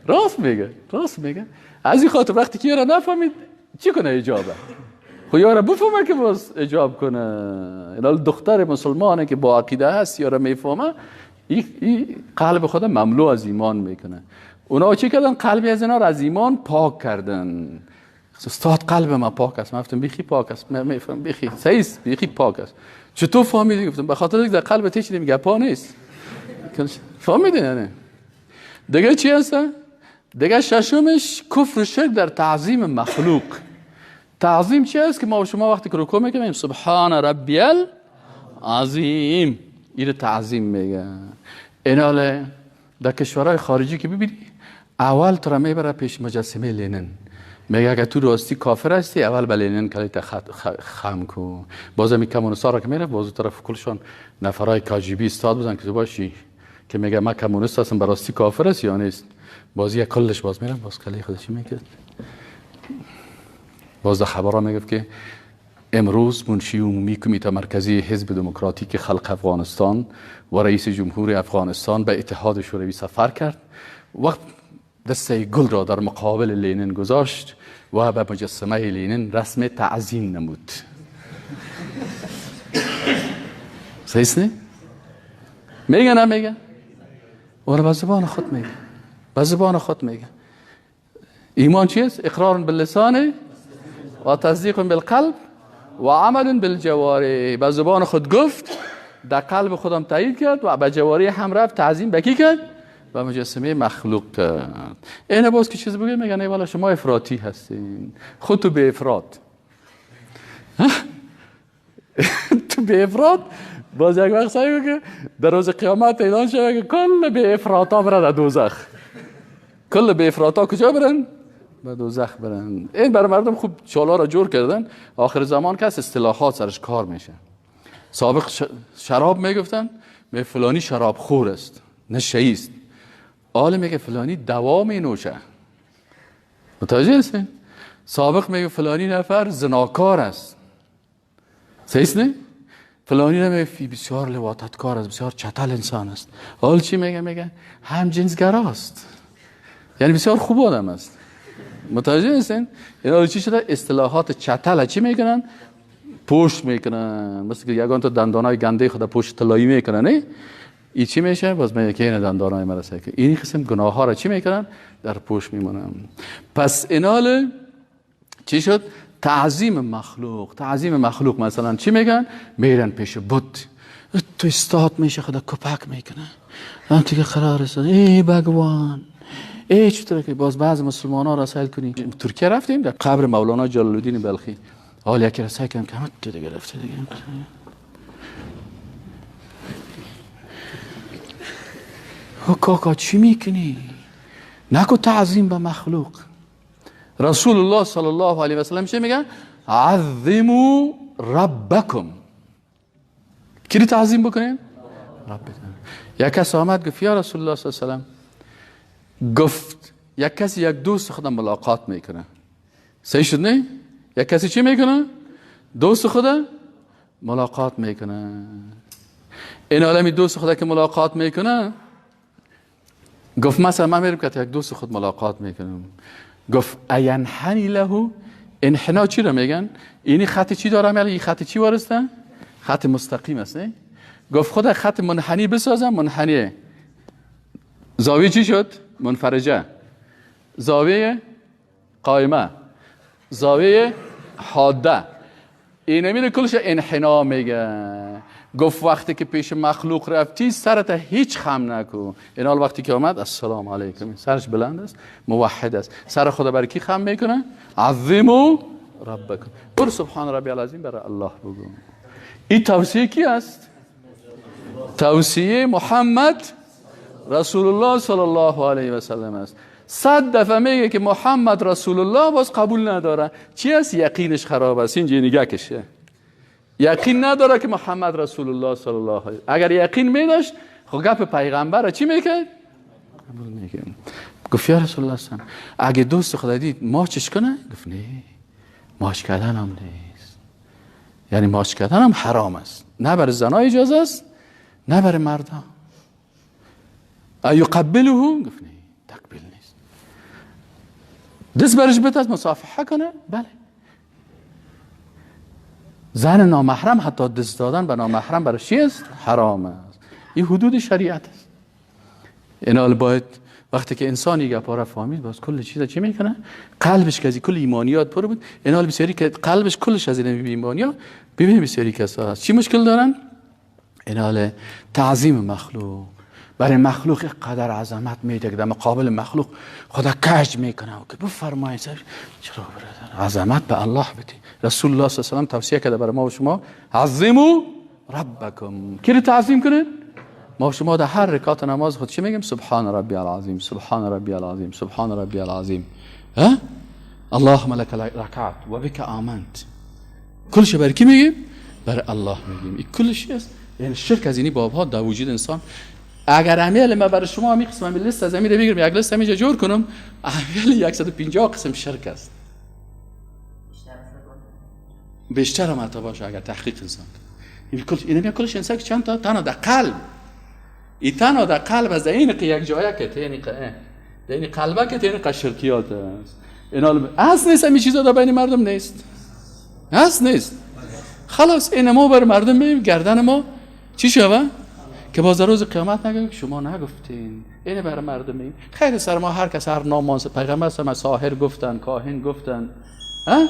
راست میگه، راست میگه. از این خاطر وقتی که یارا نفهمید چی کنه اجابه؟ خب یارا بفهمه که باز اجاب کنه. اینا دختر مسلمانه که با عقیده هست یارا میفهمه، این قلب خود مملو از ایمان میکنه. اونا چی کردن؟ قلبی از اینا را از ایمان پاک کردن. استاد قلب ما پاک است. من گفتم بیخی پاک است. من میفهم بیخی صحیح است، بیخی پاک است. چطور فهمیدی؟ گفتم به خاطر اینکه در قلب هیچ گپا نیست. فهمیدی نه؟ دیگه چی هست؟ دیگه ششمش کفر و شرک در تعظیم مخلوق. تعظیم چی است؟ که ما و شما وقتی که رکوع میکنیم سبحان ربی العظیم، این تعظیم میگه. ایناله در کشورهای خارجی که ببینی اول تو را میبره پیش مجسمه لنین، میگه اگه تو راستی کافر هستی اول به لنین کلیت خم کن. بازم این کمونیستا را که میره باز طرف کلشان نفرای کاجیبی استاد بودن که تو باشی که میگه من کمونیست هستم، به راستی کافر است یا نیست. بازی کلش باز میره باز کلی خودش میکرد. باز در خبرها میگفت که امروز منشی عمومی کمیته مرکزی حزب دموکراتیک خلق افغانستان و رئیس جمهور افغانستان به اتحاد شوروی سفر کرد، وقت دسته گل را در مقابل لنین گذاشت و به مجسمه لنین رسم تعظیم نمود. صحیح نه؟ میگه نه میگه؟ ولی به زبان خود میگه، به زبان خود میگه. ایمان چیست؟ اقرار باللسان و تصدیق بالقلب و عمل بالجوارح. به زبان خود گفت، در قلب خودم تایید کرد و به جواری هم رفت تعظیم به کی کرد؟ و مجسمه مخلوق کرد. اینه باز که چیز بگه میگن ای والا شما افراطی هستین، خود تو به افراط. تو به افراط. باز یک وقت سعی که در روز قیامت اعلان شده که کل به افراطا برن در دوزخ. کل به افراطا کجا برن؟ به دوزخ برن. این برای مردم خوب چالا را جور کردن. آخر زمان کس اصطلاحات سرش کار میشه. سابق شراب میگفتن، می فلانی شراب خور است، نشه است. حالا میگه فلانی دوا می نوشه. متوجه هستین؟ سابق میگه فلانی نفر زناکار است. صحیح نه؟ فلانی نمیگه بسیار لواطتکار است، بسیار چتل انسان است. حال چی میگه؟ میگه هم جنسگراست. یعنی بسیار خوب آدم است. متوجه هستین؟ یعنی چی شده؟ اصطلاحات چتل چی میکنن؟ پشت میکنن. مثل که یگان تا دندانای گنده خود پشت طلایی میکنن، نه؟ این چی میشه؟ باز میگه که این دندانای مرسه که این قسم گناه ها را چی میکنن؟ در پشت میمونن. پس اینال چی شد؟ تعظیم مخلوق. تعظیم مخلوق مثلا چی میگن؟ میرن پیش بت، تو استاد میشه خدا کپک میکنه، هم دیگه قرار است ای بگوان ای چطور که باز بعض مسلمان ها را سیل کنی. ترکیه رفتیم در قبر مولانا جلال الدین بلخی، حال یکی را سیل کردم که همه تو دیگه رفته دیگه. او کاکا چی میکنی؟ نکو تعظیم به مخلوق. رسول الله صلی الله علیه و سلم چی میگن؟ عظموا ربکم. کی تعظیم بکنیم؟ ربتون. یک کس آمد گفت یا رسول الله صلی الله علیه و سلم، گفت یک کسی یک دوست خودم ملاقات میکنه. صحیح شد نه؟ یک کسی چی میکنه؟ دوست خودم ملاقات میکنه. این عالمی دوست خود که ملاقات میکنه، گفت مثلا من میرم که یک دوست خود ملاقات میکنم. گفت اینحنی له. انحنا چی رو میگن؟ اینی خط چی دارم؟ یعنی این خط چی وارسته؟ خط مستقیم است نه؟ گفت خود خط منحنی بسازم. منحنیه زاویه چی شد؟ منفرجه، زاویه قائمه، زاویه حاده. اینه کلش انحنا میگه. گفت وقتی که پیش مخلوق رفتی سرت هیچ خم نکن. این حال وقتی که آمد السلام علیکم، سرش بلند است، موحد است. سر خدا برای کی خم میکنه؟ عظیمو ربکم. برو سبحان ربی العظیم برای الله بگو. این توصیه کی است؟ توصیه محمد رسول الله صلی الله علیه و سلم است. 100 دفعه میگه که محمد رسول الله، باز قبول نداره. چی است؟ یقینش خراب است. اینجا نگاه کشه، یقین نداره که محمد رسول الله صلی الله علیه. اگر یقین میداشت خب گپ پیغمبر چی میکرد؟ قبول میکرد. گفت یا رسول الله صلی اگه دوست خدا دید ماچش کنه؟ گفت نه، ماچ کردن هم نیست. یعنی ماچ کردن هم حرام است، نه برای زنها اجازه است نه برای مردان. ایقبله؟ گفت نه، تقبیل نیست. دست برش بده مصافحه کنه؟ بله. زن نامحرم حتی دست دادن به نامحرم برای چی است؟ حرام است. این حدود شریعت است. اینا باید وقتی که انسانی گپا را فهمید باز کل چیز چی میکنه؟ قلبش که از کل ایمانیات پر بود. اینا بسیاری که قلبش کلش از این ایمانیات، ببینید بسیاری کسا هست چی مشکل دارن؟ اینا تعظیم مخلوق، برای مخلوق قدر عظمت میده که در مقابل مخلوق خدا کج میکنه و که بفرمایید چرا برادر عظمت به الله بدی. رسول الله صلی الله علیه و سلم توصیه کرده برای ما و شما، عظیمو ربکم. کی رو تعظیم کنید؟ ما و شما در هر رکعت نماز خود چی میگیم؟ سبحان ربی العظیم، سبحان ربی العظیم، سبحان ربی العظیم. ها؟ اللهم لك رکعت و بک آمنت. کلش برای کی میگیم؟ برای الله میگیم. این کلش است. یعنی شرک از اینی بابها در وجود انسان. اگر امیل ما برای شما می قسم لیست از امیر بگیرم، یک لیست همینجا جور کنم، امیل 150 قسم شرک است. بیشتر هم حتی باشه اگر تحقیق انسان. این کلش اینم کلش انسان چند تا تنها در قلب، این تنها در قلب از این که یک جایه که تینی که این قلبه که تینی شرکیات است. اینا اصل نیست، همین چیزا در بین مردم نیست، اصل نیست. خلاص این ما بر مردم میگیم گردن ما چی شوه؟ که باز روز قیامت نگه شما نگفتین. اینه برای مردم میگیم خیر سر ما هر کس هر نام پیغمبر سر ما ساحر گفتن، کاهن گفتن، ها؟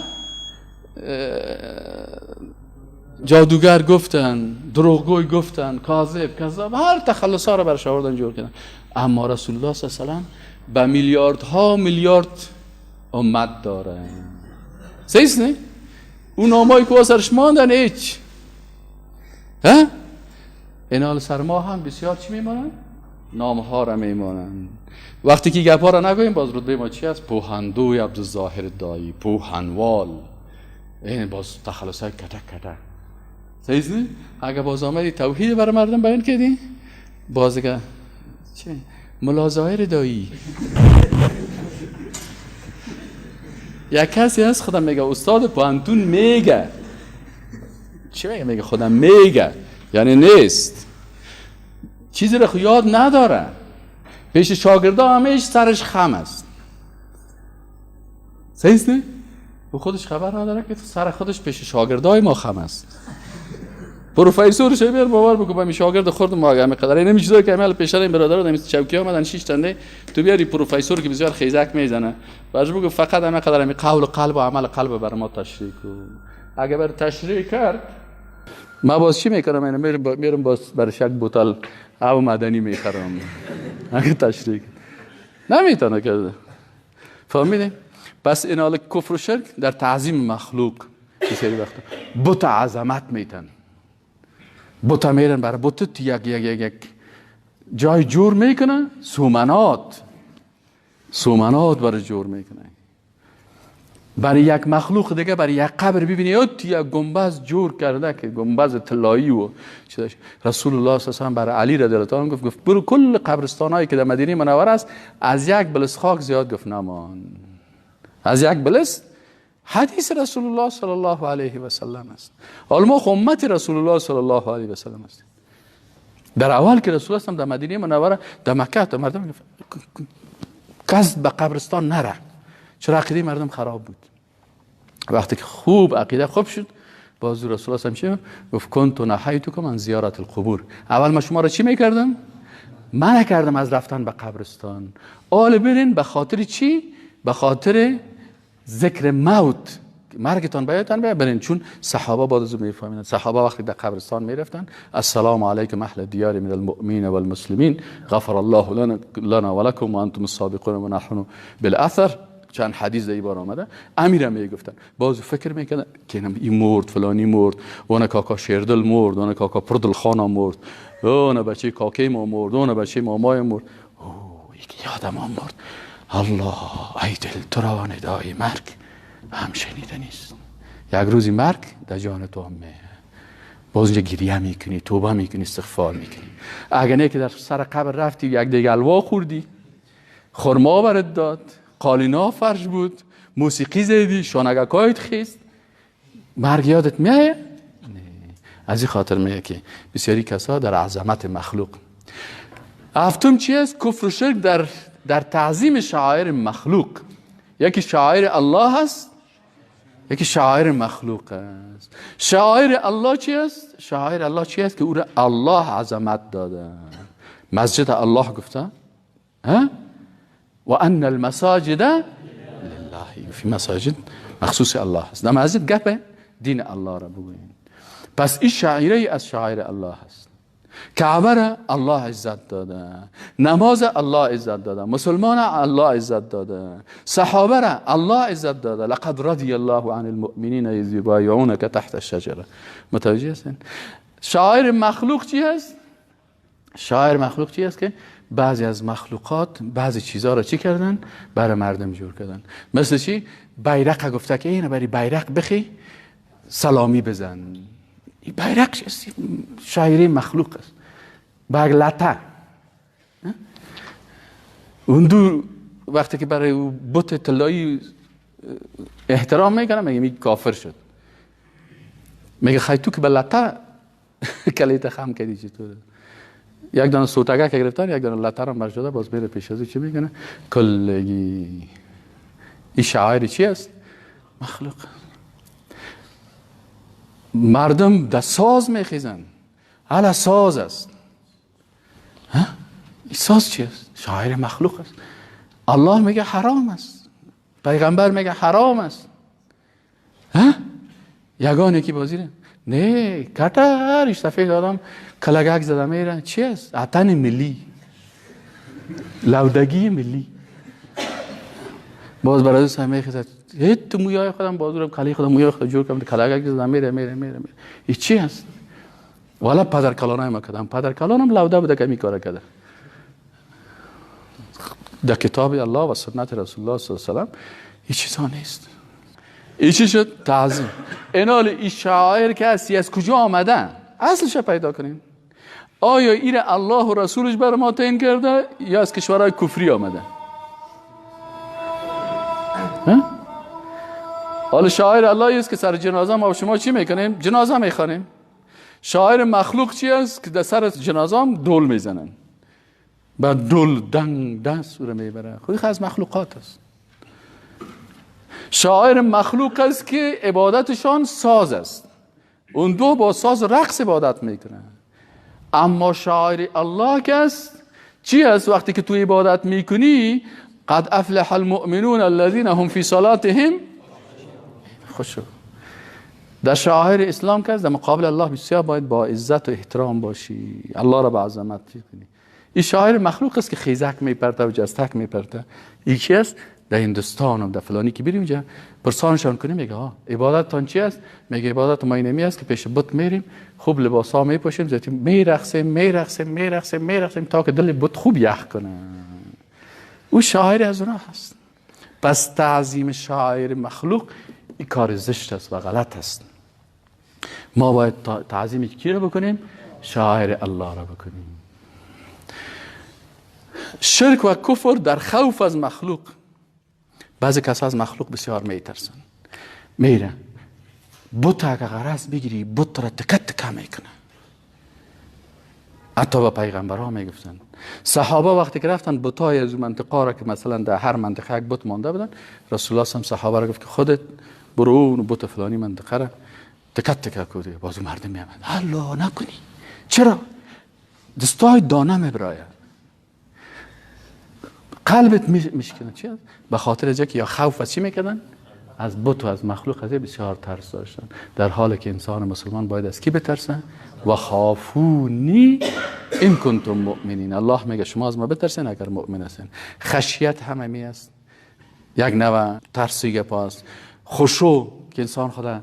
جادوگر گفتن، دروغگوی گفتن، کاذب، کذاب، هر تخلص ها رو برش آوردن جور کردن. اما رسول الله صلی الله علیه و سلم به میلیاردها میلیارد امت داره. صحیح نه؟ اون نامایی که سرش ماندن هیچ. ها؟ این حال سر ما هم بسیار چی میمانن؟ نامها را میمانن. وقتی که گپا را نگوییم باز رتبه ما چی است؟ پوهندوی عبدالظاهر دایی، پوهنوال، این باز تخلص های کتک کتک. صحیح نه؟ اگه باز آمدی توحید برای مردم بیان کردی، باز اگه چه؟ ملا ظاهر دایی. یک کسی هست خودم میگه استاد پوهنتون میگه چی میگه؟ میگه خودم میگه، یعنی نیست، چیزی رو یاد نداره، پیش شاگردا همیش سرش خم است. صحیح نه؟ و خودش خبر نداره که سر خودش پیش شاگردای ما خم است. پروفسورش بیار باور بکن با می شاگرد خورد ما اگه قدر این چیزا که عمل پیش این برادر دمی چوکی آمدن 6 تنه تو بیاری پروفسور که بسیار خیزک میزنه باش بگو فقط همه قدر می قول قلب و عمل قلب بر ما تشریح کن. اگه بر تشریح کرد ما باز چی میکنم؟ اینو میرم باز برای شک بوتل آب معدنی میخرم. اگه تشریح نمیتونه کرده. فهمیدی؟ پس این حال کفر و شرک در تعظیم مخلوق بسیاری وقتا بت عظمت میتن، بت میرن برای بت یک یک یک یک جای جور میکنه، سومنات سومنات برای جور میکنه، برای یک مخلوق دیگه، برای یک قبر ببینی یک گنبز جور کرده که گنبز طلایی و چیزاش. رسول الله صلی الله علیه و سلم برای علی رضی الله عنه گفت برو کل قبرستانایی که در مدینه منوره است از یک بلس خاک زیاد گفت نمان، از یک بلس. حدیث رسول الله صلی الله علیه و سلم است. حالا ما امت رسول الله صلی الله علیه و سلم است. در اول که رسول الله در مدینه منوره در مکه تا مردم کس به قبرستان نره، چرا عقیده مردم خراب بود. وقتی که خوب عقیده خوب شد باز رسول الله صلی الله علیه و گفت کنت نهیتکم عن زیارت القبور. اول ما شما را چی میکردم؟ منع کردم از رفتن به قبرستان. آل برین به خاطر چی؟ به خاطر ذکر موت، مرگتان بیایتان برین. چون صحابه بعد از میفهمیدن، صحابه وقتی در قبرستان میرفتن السلام علیکم اهل دیار من المؤمنین والمسلمین غفر الله لنا ولکم وانتم السابقون ونحن بالاثر. چند حدیث در این بار آمده. امیرم میگفتن باز فکر میکردن که این مرد فلانی مرد، اون کاکا شیردل مرد، اون کاکا پردل خان مرد، اون بچه کاکی ما مرد، اون بچه مامای مرد، اوه یکی یادم مرد. الله ای دل تو را ندای مرگ هم شنیده نیست. یک روزی مرگ در جان تو هم میه. باز اینجا گریه میکنی، توبه میکنی، استغفار میکنی. اگر نه که در سر قبر رفتی یک دیگه الوا خوردی، خرما برات داد، قالینا فرش بود، موسیقی زدی، شانگکایت خیست، مرگ یادت میایه؟ نه. از این خاطر میگه که بسیاری کسا در عظمت مخلوق. هفتم چی است؟ کفر و شرک در تعظیم شعائر مخلوق. یکی شعائر الله است، یکی شعائر مخلوق است. شعائر الله چی است؟ شعائر الله چی است؟ که او را الله عظمت داده. مسجد الله گفته، ها؟ و ان المساجد لله، فی مساجد مخصوص الله است. در مسجد گپ دین الله را بگوییم. پس این شعیره از شعائر الله است. کعبه را الله عزت داده، نماز الله عزت داده، مسلمان الله عزت داده، صحابه را الله عزت داده. لقد رضی الله عن المؤمنین اذ یبایعونک تحت الشجره. متوجه هستین؟ شعائر مخلوق چی است؟ شعائر مخلوق چی است؟ که بعضی از مخلوقات بعضی چیزها را چی کردن؟ برای مردم جور کردن. مثل چی؟ بیرق گفته که اینو برای بیرق بخی سلامی بزن. این بیرق شاعری مخلوق است. باگ لطه اون دو وقتی که برای بت طلایی احترام میکنه، میگه می کافر شد. میگه خی تو که به لطه کلیت خم کردی چطوره؟ یک دانه سوتگه که گرفتن، یک دانه لطه رو شده، باز میره پیش از چی میکنه؟ کلگی. این شعائر چی است؟ مخلوق. مردم در ساز میخیزن، حالا ساز است. ها؟ این ساز چی است؟ شاعر مخلوق است. الله میگه حرام است، پیغمبر میگه حرام است. ها؟ یگان یکی بازیره نه کتر سفید آدم کلگک زده میره. چی است؟ عطن ملی، لودگی ملی. باز برای سه میخیزد، هیچ تو مویای خودم بازورم کلی خودم مویای خودم جور کردم، کلگک زده میره میره میره میره. این چی است؟ والا پدر کلانای ما کردم، پدر کلانم لوده بوده که می کار کرده. در کتاب الله و سنت رسول الله صلی الله علیه و سلم این چیزا نیست. این چی شد؟ تعظیم. اینال این شعائر که هستی از کجا آمده؟ اصلش پیدا کنیم. آیا این الله و رسولش بر ما تعیین کرده یا از کشورهای کفری آمده؟ حالا شاعر الله است که سر جنازه ما و شما چی میکنیم؟ جنازه میخوانیم. شاعر مخلوق چی است؟ که در سر جنازه هم دول میزنن، بعد دول دنگ دست رو میبره. خودی از مخلوقات است. شاعر مخلوق است که عبادتشان ساز است، اون دو با ساز رقص عبادت میکنن. اما شاعر الله که است چی است؟ وقتی که تو عبادت میکنی، قد افلح المؤمنون الذين هم فی صلاتهم خشوع. در شعائر اسلام که در مقابل الله بسیار باید با عزت و احترام باشی، الله را به عظمت کنی. این شاعر مخلوق است که خیزک میپرته و جستک میپرته. این چی است؟ در هندوستان و در فلانی که بریم اینجا پرسانشان کنیم، میگه ها عبادتتان چی است؟ میگه عبادت ما اینمی است که پیش بت میریم، خوب لباس ها میپوشیم، زیتیم میرقصیم میرقصیم میرقصیم میرقصیم تا که دل بت خوب یخ کنه. او شاعر از اونها هست. پس تعظیم شاعر مخلوق این کار زشت است و غلط است. ما باید تعظیم کی را بکنیم؟ شاعر الله را بکنیم. شرک و کفر در خوف از مخلوق. بعضی کسا از مخلوق بسیار میترسن، میره بت اگه غرض بگیری بت را تکه تکه میکنه. حتی به پیغمبرها میگفتن. صحابه وقتی که رفتن بتای از منطقه را که مثلا در هر منطقه یک بت مانده بودن، رسول الله هم صحابه را گفت که خودت برو اون بت فلانی منطقه را تکه تکه کنی. بازو مردم میامد الله نکنی. چرا؟ دستای دانه میبرایه، قلبت میشکنه. چی؟ به خاطر از که یا خوف از چی میکردن؟ از بت و از مخلوق از بسیار ترس داشتن. در حالی که انسان مسلمان باید از کی بترسه؟ و خافونی این کنتم مؤمنین. الله میگه شما از ما بترسین اگر مؤمن هستین. خشیت هم می است، یک نوع ترسی گپ است. خشوع که انسان خدا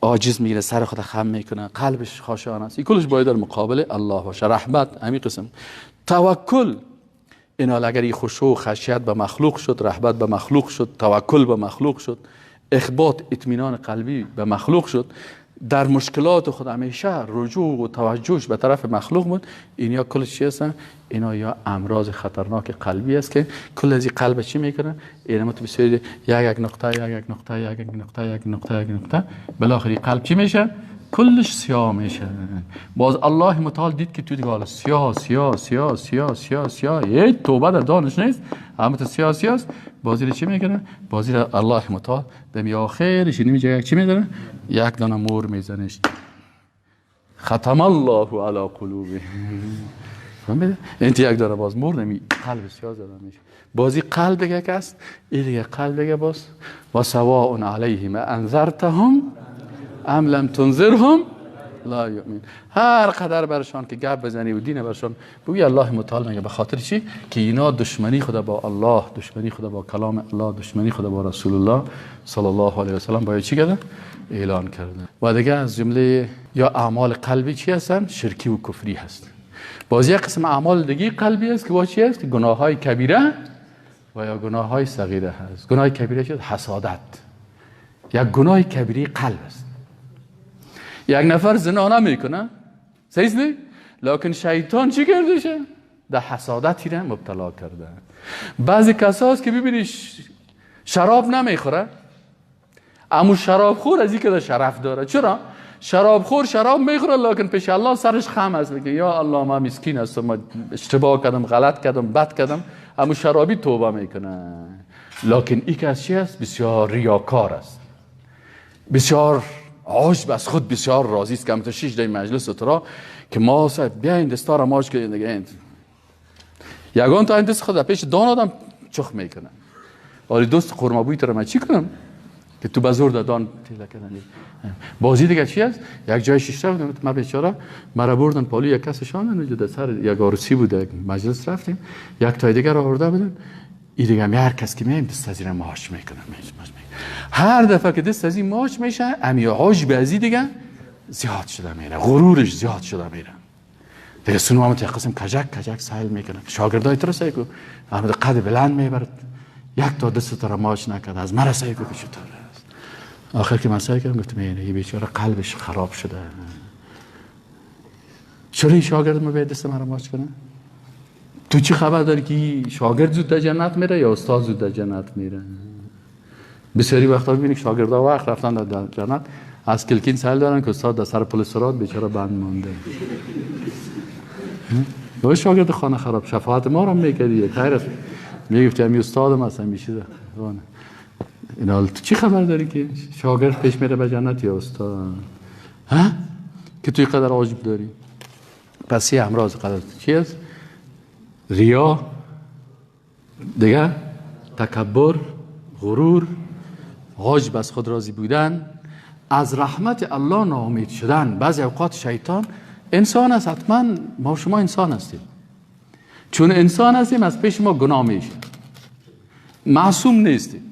عاجز میگیره، سر خدا خم میکنه، قلبش خاشعان است. این کلش باید در مقابل الله باشه. رحمت همین قسم. توکل، اینا اگر این خشوع و خشیت به مخلوق شد، رحمت به مخلوق شد، توکل به مخلوق شد، اخبات اطمینان قلبی به مخلوق شد، در مشکلات خود همیشه رجوع و توجهش به طرف مخلوق بود. اینا کل چی هستن؟ اینا یا امراض خطرناک قلبی است که کل از این قلب چی میکنه؟ اینا تو بسیار یک یک نقطه یک یک نقطه یک یک نقطه یک نقطه یک نقطه، بالاخره قلب چی میشه؟ کلش سیاه میشه. باز الله متعال دید که تو دیگه حالا سیاه سیاه سیاه سیاه سیاه سیاه، هیچ توبه در دانش نیست، همه تو سیاه سیاه است. بازی رو چی میکنه؟ بازی رو الله متعال دمی آخرش اینمی یک چی میزنه؟ یک دانه مور میزنش. ختم الله علی قلوبهم. فهمیدی؟ این یک دانه باز مور نمی قلب سیاه زده میشه. بازی قلب دیگه است، این دیگه قلب دیگه باز و سواء علیهم انذرتهم ام لم تنذرهم لا یؤمن. هر قدر برشان که گپ بزنی و دین برشان بگوی، الله متعال میگه به خاطر چی؟ که اینا دشمنی خدا با الله، دشمنی خدا با کلام الله، دشمنی خدا با رسول الله صلی الله علیه و سلم باید چی کرده؟ اعلان کرده. و دیگه از جمله یا اعمال قلبی چی هستن؟ شرکی و کفری هست. باز یک قسم اعمال دیگه قلبی است که با چی هست؟ گناه های کبیره و یا گناه های صغیره هست. گناه کبیره چیست؟ حسادت. یک گناه کبیره قلب است. یک نفر زنا نمیکنه، صحیح نیست، لکن شیطان چی کرده؟ در حسادت را مبتلا کرده. بعضی کساست که ببینی شراب نمیخوره، اما شراب خور از این که شرف داره. چرا؟ شراب خور شراب میخوره لکن پیش الله سرش خم است، میگه یا الله ما مسکین هستم، ما اشتباه کردم، غلط کردم، بد کردم. اما شرابی توبه میکنه. لکن این کس چی است؟ بسیار ریاکار است، بسیار عجب از خود، بسیار راضی است که هم شش در مجلس اترا که ما بیاین دستار ماش که دیگه این یگان تا این دست خود پیش دان آدم چخ میکنه. ولی دوست قرمابوی تو را من چی کنم که تو بزور دادان تیله کردن. بازی دیگه چی است؟ یک جای شش بودم من بیچاره، مرا بردن پالوی یک کسشان اونجا در سر یک عروسی بود، یک مجلس رفتیم، یک تای دیگه را آورده بودن. این دیگه هم هر کس که میایم دست از این ماش میکنه، هر دفعه که دست از این ماش میشه امی عجب از این دیگه زیاد شده میره، غرورش زیاد شده میره دیگه. سنو هم قسم کجک کجک سایل میکنه. شاگردای تو رو سعی کو احمد قد بلند میبرد، یک تا دست تو را ماش نکرد، از مرا سعی کو که چطور است. آخر که من سعی کردم گفتم این بیچاره قلبش خراب شده، چرا این شاگرد ما باید دست مرا ماش کنه؟ تو چی خبر داری که شاگرد زود در جنت میره یا استاد زود در جنت میره؟ بسیاری وقتا میبینی که شاگردا وقت رفتن در جنت از کلکین سهل دارن که استاد در سر پل صراط بیچاره بند مانده. باید شاگرد خانه خراب شفاعت ما رو میکردی، خیر است میگفتی همی استادم هست همی چیزه. این تو چی خبر داری که شاگرد پیش میره به جنت یا استاد؟ ها؟ که توی قدر عجب داری. پس یه امراض قدر چی است؟ ریا، دیگه تکبر، غرور، عجب از خود راضی بودن، از رحمت الله ناامید شدن. بعضی اوقات شیطان انسان است، حتما ما شما انسان هستیم، چون انسان هستیم از پیش ما گناه میشه، معصوم نیستیم،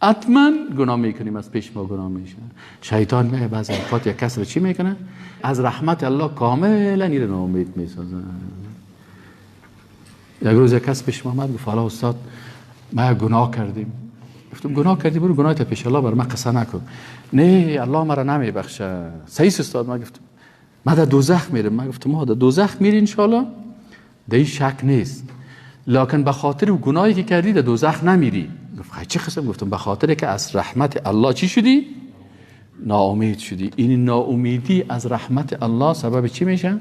حتما گناه میکنیم، از پیش ما گناه میشه. شیطان میه بعضی اوقات یک کس رو چی میکنه؟ از رحمت الله کاملا این رو ناامید میسازه. یک روز یک کس پیش ما آمد گفت حالا استاد ما گناه کردیم. گفتم گناه کردی، برو گناه تا پیش الله بر من قصه نکن. نه الله مرا نمیبخشه. صحیح استاد. ما گفتم ما در دوزخ میرم. ما گفتم ما در دوزخ میری ان شاء الله، در این شک نیست، لکن به خاطر گناهی که کردی در دوزخ نمیری. گفت چه قسم؟ گفتم به خاطر که از رحمت الله چی شدی؟ ناامید شدی. این ناامیدی از رحمت الله سبب چی میشه؟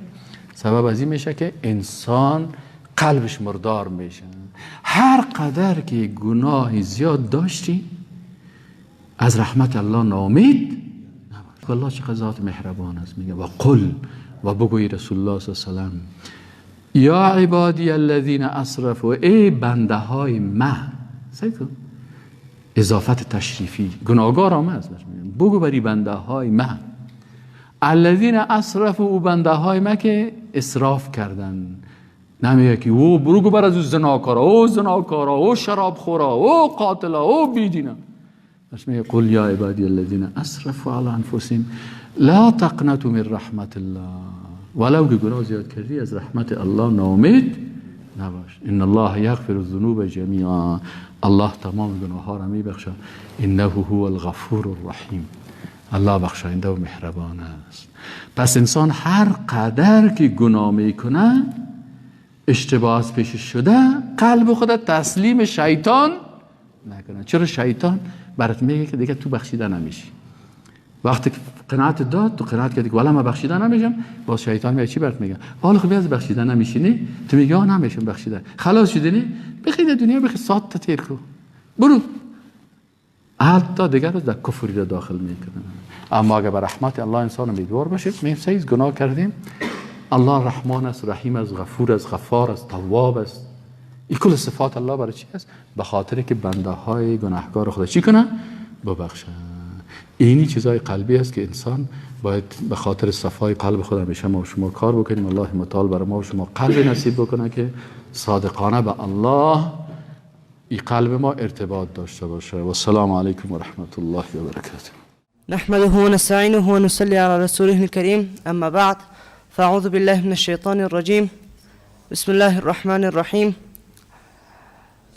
سبب از این میشه که انسان قلبش مردار میشه. هر قدر که گناه زیاد داشتی از رحمت الله ناامید نباش. الله چقدر ذات مهربان است. میگه و قل، و بگوی رسول الله صلی الله علیه و سلم، یا عبادی الذین اسرفوا، ای بنده های من. سعی کن اضافت تشریفی، گناهگار هم هست، بگو بری بنده های من، الذین اسرفوا، او بنده های من که اسراف کردن. نمیگه که او برو بر از او زناکارا، او زناکارا، او شراب خورا، او قاتلا، او بیدینا. بس میگه قل یا عبادی الذین اسرفوا علی انفسهم لا تقنطوا من رحمت الله. ولو که گناه زیاد کردی از رحمت الله ناامید نباش. ان الله یغفر الذنوب جمیعا، الله تمام گناه ها را میبخشد. انه هو الغفور الرحیم، الله بخشاینده و مهربان است. پس انسان هر قدر که گناه میکنه، اشتباه از پیش شده، قلب خود تسلیم شیطان نکنه. چرا شیطان برات میگه که دیگه تو بخشیده نمیشی؟ وقتی که قناعت داد، تو قناعت کردی که والا من بخشیده نمیشم، باز شیطان میگه چی برات میگه؟ حالا خب از بخشیده نمیشی، نه؟ تو میگی آ نمیشم بخشیده، خلاص شدی، نه؟ بخی دنیا بخی ساعت تا تیر کو برو، حتی دیگه در کفری را داخل میکنه. اما اگه به رحمت الله انسان امیدوار باشه، میگیم سیز گناه کردیم، الله رحمان است، رحیم است، غفور است، غفار است، تواب است. این کل صفات الله برای چی است؟ به خاطر که بنده های گناهکار خدا چی کنه؟ ببخشه. اینی چیزای قلبی است که انسان باید به خاطر صفای قلب خود همیشه ما و شما کار بکنیم. الله متعال برای ما و شما قلب نصیب بکنه که صادقانه به الله این قلب ما ارتباط داشته باشه. و السلام علیکم و رحمت الله و برکاته. نحمده ونستعینه ونصلي على رسوله الكريم. اما بعد، فاعوذ بالله من الشیطان الرجیم. بسم الله الرحمن الرحیم.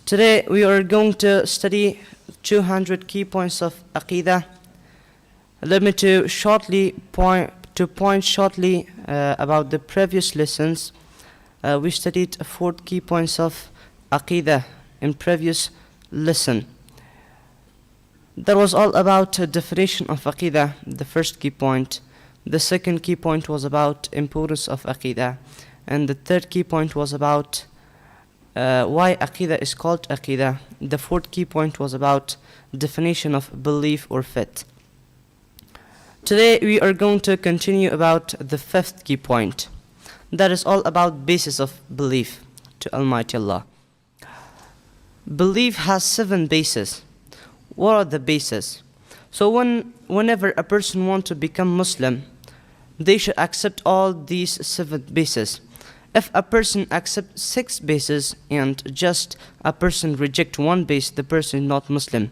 Today we are going to study 200 key points of Aqidah. Let me to point shortly about the previous lessons. We studied four key points of Aqidah in previous lesson. That was all about definition of Aqidah, the first key point. The second key point was about importance of Aqidah. And the third key point was about why Aqidah is called Aqidah. The fourth key point was about definition of belief or faith. Today we are going to continue about the fifth key point. That is all about basis of belief to Almighty Allah. Belief has seven bases. What are the bases? So whenever a person wants to become Muslim, they should accept all these seven bases. If a person accepts six bases and just a person reject one base, the person is not Muslim.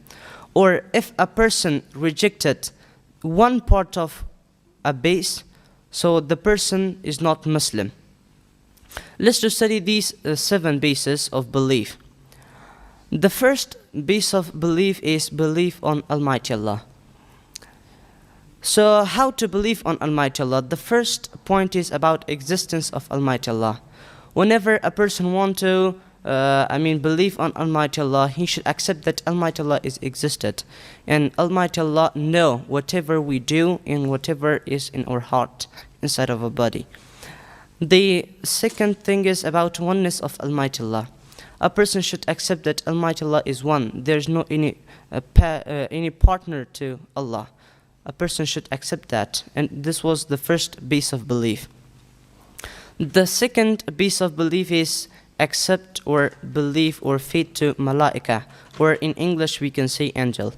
Or if a person rejected one part of a base, so the person is not Muslim. Let's just study these seven bases of belief. The first base of belief is belief on Almighty Allah. So how to believe on Almighty Allah? The first point is about existence of Almighty Allah. Whenever a person want to, believe on Almighty Allah, he should accept that Almighty Allah is existed, and Almighty Allah know whatever we do and whatever is in our heart, inside of our body. The second thing is about oneness of Almighty Allah. A person should accept that Almighty Allah is one. There is no any partner to Allah. A person should accept that, and this was the first base of belief. The second base of belief is accept or belief or faith to Malaika, or in English we can say angel.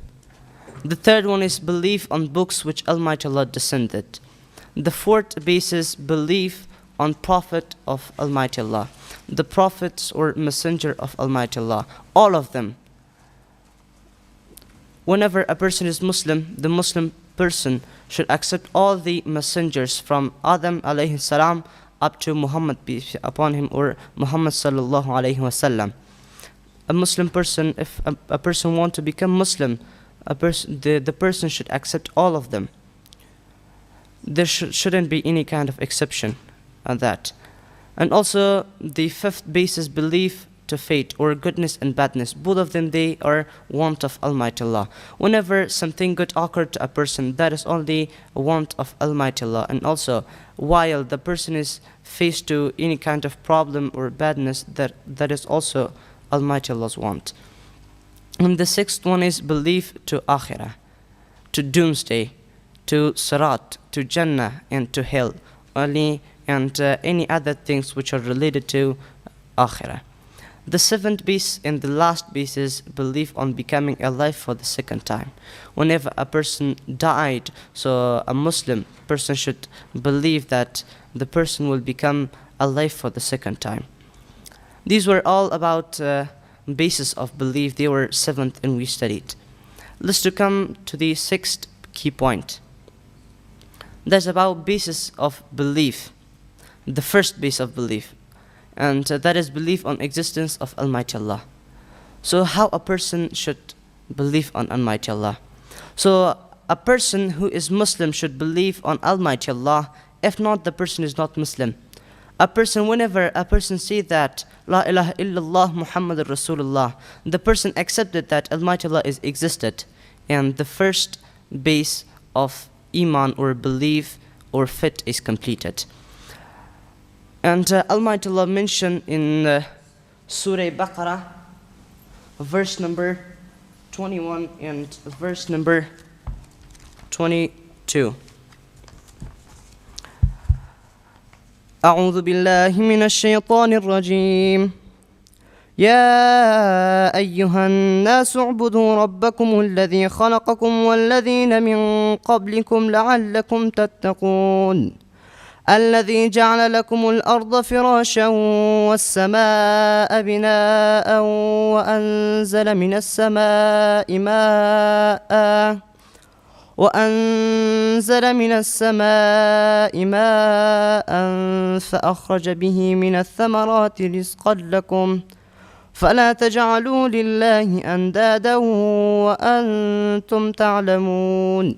The third one is belief on books which Almighty Allah descended. The fourth base is belief on Prophet of Almighty Allah, the prophets or messenger of Almighty Allah, all of them. Whenever a person is Muslim, the Muslim person should accept all the messengers from Adam alayhi salam up to Muhammad peace upon him, or Muhammad sallallahu alayhi wasallam. A Muslim person, if a person want to become Muslim, the person should accept all of them. There shouldn't be any kind of exception on that. And also the fifth base is belief to fate or goodness and badness. Both of them, they are want of Almighty Allah. Whenever something good occurred to a person, that is only a want of Almighty Allah. And also, while the person is faced to any kind of problem or badness, that is also Almighty Allah's want. And the sixth one is belief to Akhirah, to doomsday, to Sirat, to Jannah, and to hell, only and any other things which are related to Akhirah. The seventh base and the last base is belief on becoming alive for the second time. Whenever a person died, so a Muslim person should believe that the person will become alive for the second time. These were all about basis of belief. They were seventh and we studied. Let's to come to the sixth key point. That's about basis of belief. The first base of belief. And that is belief on existence of Almighty Allah. So how a person should believe on Almighty Allah? So a person who is Muslim should believe on Almighty Allah. If not, the person is not Muslim. A person, whenever a person see that La ilaha illallah Muhammadur Rasulullah, the person accepted that Almighty Allah is existed, and the first base of Iman or belief or faith is completed. And Almighty Allah mentioned in Surah Baqarah, verse number 21 and verse number 22. أعوذ بالله من الشيطان الرجيم. يا أيها الناس اعبدوا ربكم الذي خلقكم والذين من قبلكم لعلكم تتقون. الذي جعل لكم الأرض فراشا والسماء بناء وأنزل من السماء ماء فأخرج به من الثمرات رزقا لكم فلا تجعلوا لله أندادا وأنتم تعلمون.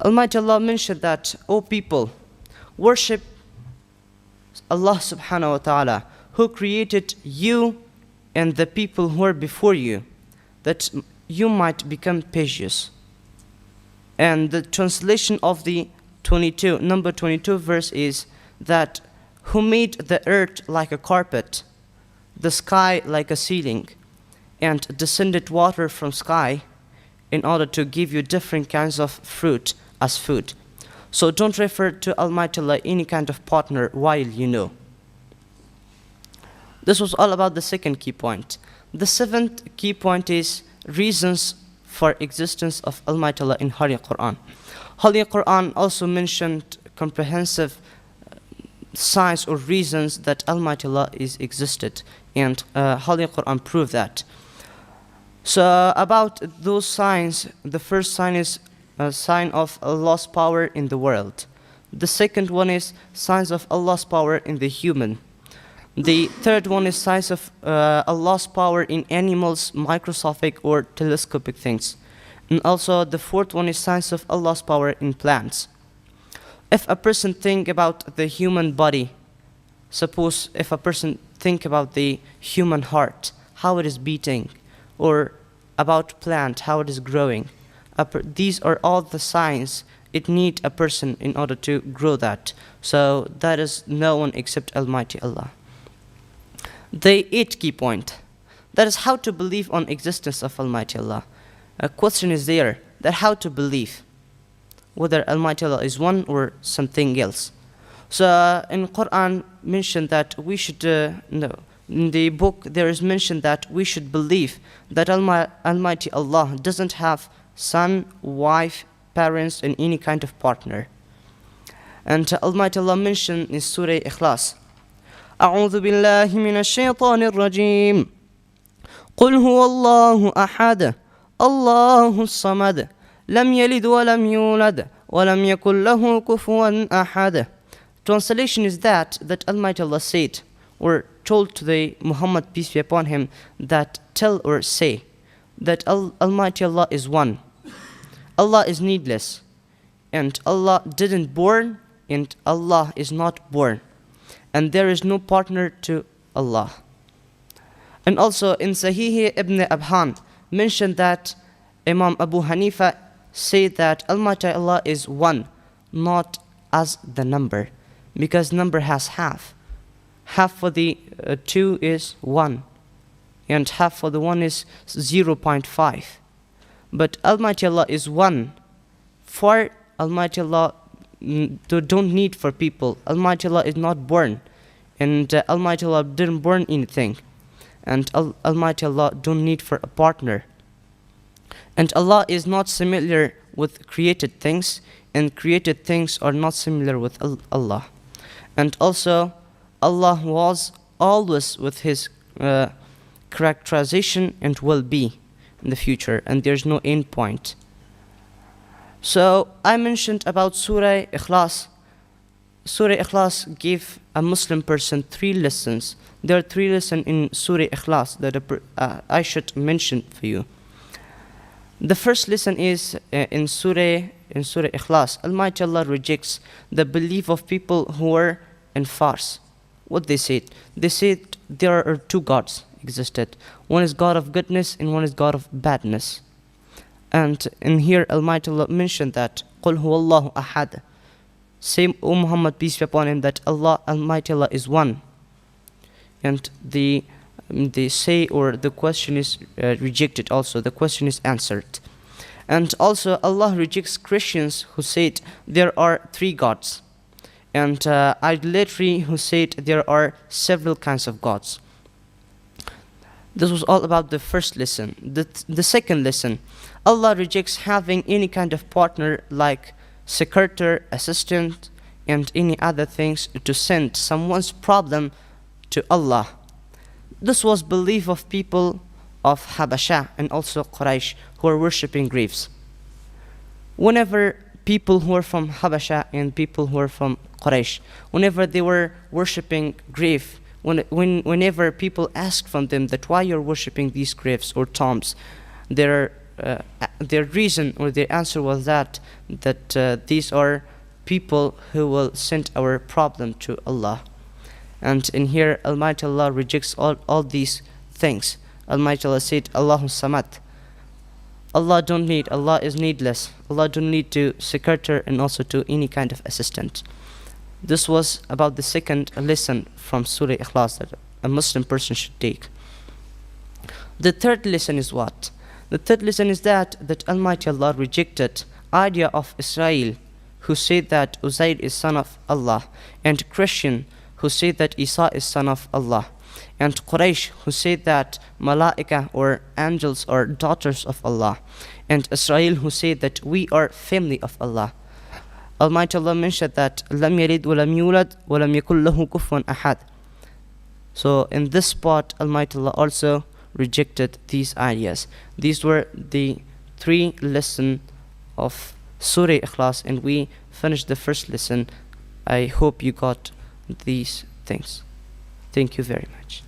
Almighty Allah mentioned that, O people, worship Allah subhanahu wa ta'ala, who created you and the people who are before you, that you might become pious. And the translation of the number 22 verse is that who made the earth like a carpet, the sky like a ceiling, and descended water from sky in order to give you different kinds of fruit as food. So don't refer to Almighty Allah any kind of partner while you know. This was all about the second key point. The seventh key point is reasons for existence of Almighty Allah in Holy Quran. Holy Quran also mentioned comprehensive signs or reasons that Almighty Allah is existed, and Holy Quran proved that. So about those signs, the first sign is a sign of Allah's power in the world. The second one is signs of Allah's power in the human. The third one is signs of Allah's power in animals, microscopic or telescopic things. And also the fourth one is signs of Allah's power in plants. If a person think about the human body, suppose if a person think about the human heart, how it is beating, or about plant, how it is growing, these are all the signs it need a person in order to grow that. So that is no one except Almighty Allah. The eighth key point, that is how to believe on existence of Almighty Allah. A question is there, that how to believe, whether Almighty Allah is one or something else. So in Quran mentioned that we should, in the book there is mentioned that we should believe that Almighty Allah doesn't have son, wife, parents, and any kind of partner. And Almighty Allah mentioned in Surah Ikhlas, أعوذ بالله من الشيطان الرجيم قل هو الله أحد الله الصمد لم يلد ولم يولد ولم يكن له كفوا أحد. Translation is that Almighty Allah said or told to the Muhammad, peace be upon him, that tell or say that Almighty Allah is one. Allah is needless, and Allah didn't born, and Allah is not born, and there is no partner to Allah. And also in Sahih Ibn Abhan mentioned that Imam Abu Hanifa said that Almighty Allah is one, not as the number, because number has half. Half for the 2 is 1, and half for the 1 is 0.5. But Almighty Allah is one. For Almighty Allah don't need for people. Almighty Allah is not born, and Almighty Allah didn't born anything, and Almighty Allah don't need for a partner. And Allah is not similar with created things, and created things are not similar with Allah. And also Allah was always with his characterization and will be in the future, and there's no end point. So I mentioned about Surah Ikhlas Surah Ikhlas gave a Muslim person three lessons. There are three lessons in Surah Ikhlas that I should mention for you. The first lesson is in Surah Ikhlas, Almighty Allah rejects the belief of people who are in farce. What they said? They said there are two gods existed. One is God of goodness and one is God of badness. And in here Almighty Allah mentioned that قُلْ هُوَ اللَّهُ أَحَدٌ. Say, O Muhammad, peace be upon him, that Allah Almighty Allah is one. And the say or the question is rejected also. The question is answered. And also Allah rejects Christians who said there are three gods, and idolatry who said there are several kinds of gods. This was all about the first lesson. The second lesson, Allah rejects having any kind of partner like secretary, assistant, and any other things to send someone's problem to Allah. This was belief of people of Habasha and also Quraysh who are worshipping graves. Whenever people who are from Habasha and people who are from Quraysh, whenever they were worshipping grave, whenever people asked from them that why you're worshipping these graves or tombs, their reason or their answer was that these are people who will send our problem to Allah. And in here Almighty Allah rejects all these things. Almighty Allah said, Allahu Samad. Allah don't need, Allah is needless. Allah don't need to secretary and also to any kind of assistant. This was about the second lesson from Surah Ikhlas that a Muslim person should take. The third lesson is what? The third lesson is that Almighty Allah rejected idea of Israel who said that Uzair is son of Allah, and Christian who said that Isa is son of Allah, and Quraysh who said that Malaika or angels are daughters of Allah, and Israel who said that we are family of Allah. Almighty Allah mentioned that لَمْ يَلِدْ وَلَمْ يُولَدْ وَلَمْ يَكُنْ لَهُ كُفُوًا أَحَدٌ. So in this part Almighty Allah also rejected these ideas. These were the three lessons of Surah Ikhlas, and we finished the first lesson. I hope you got these things. Thank you very much.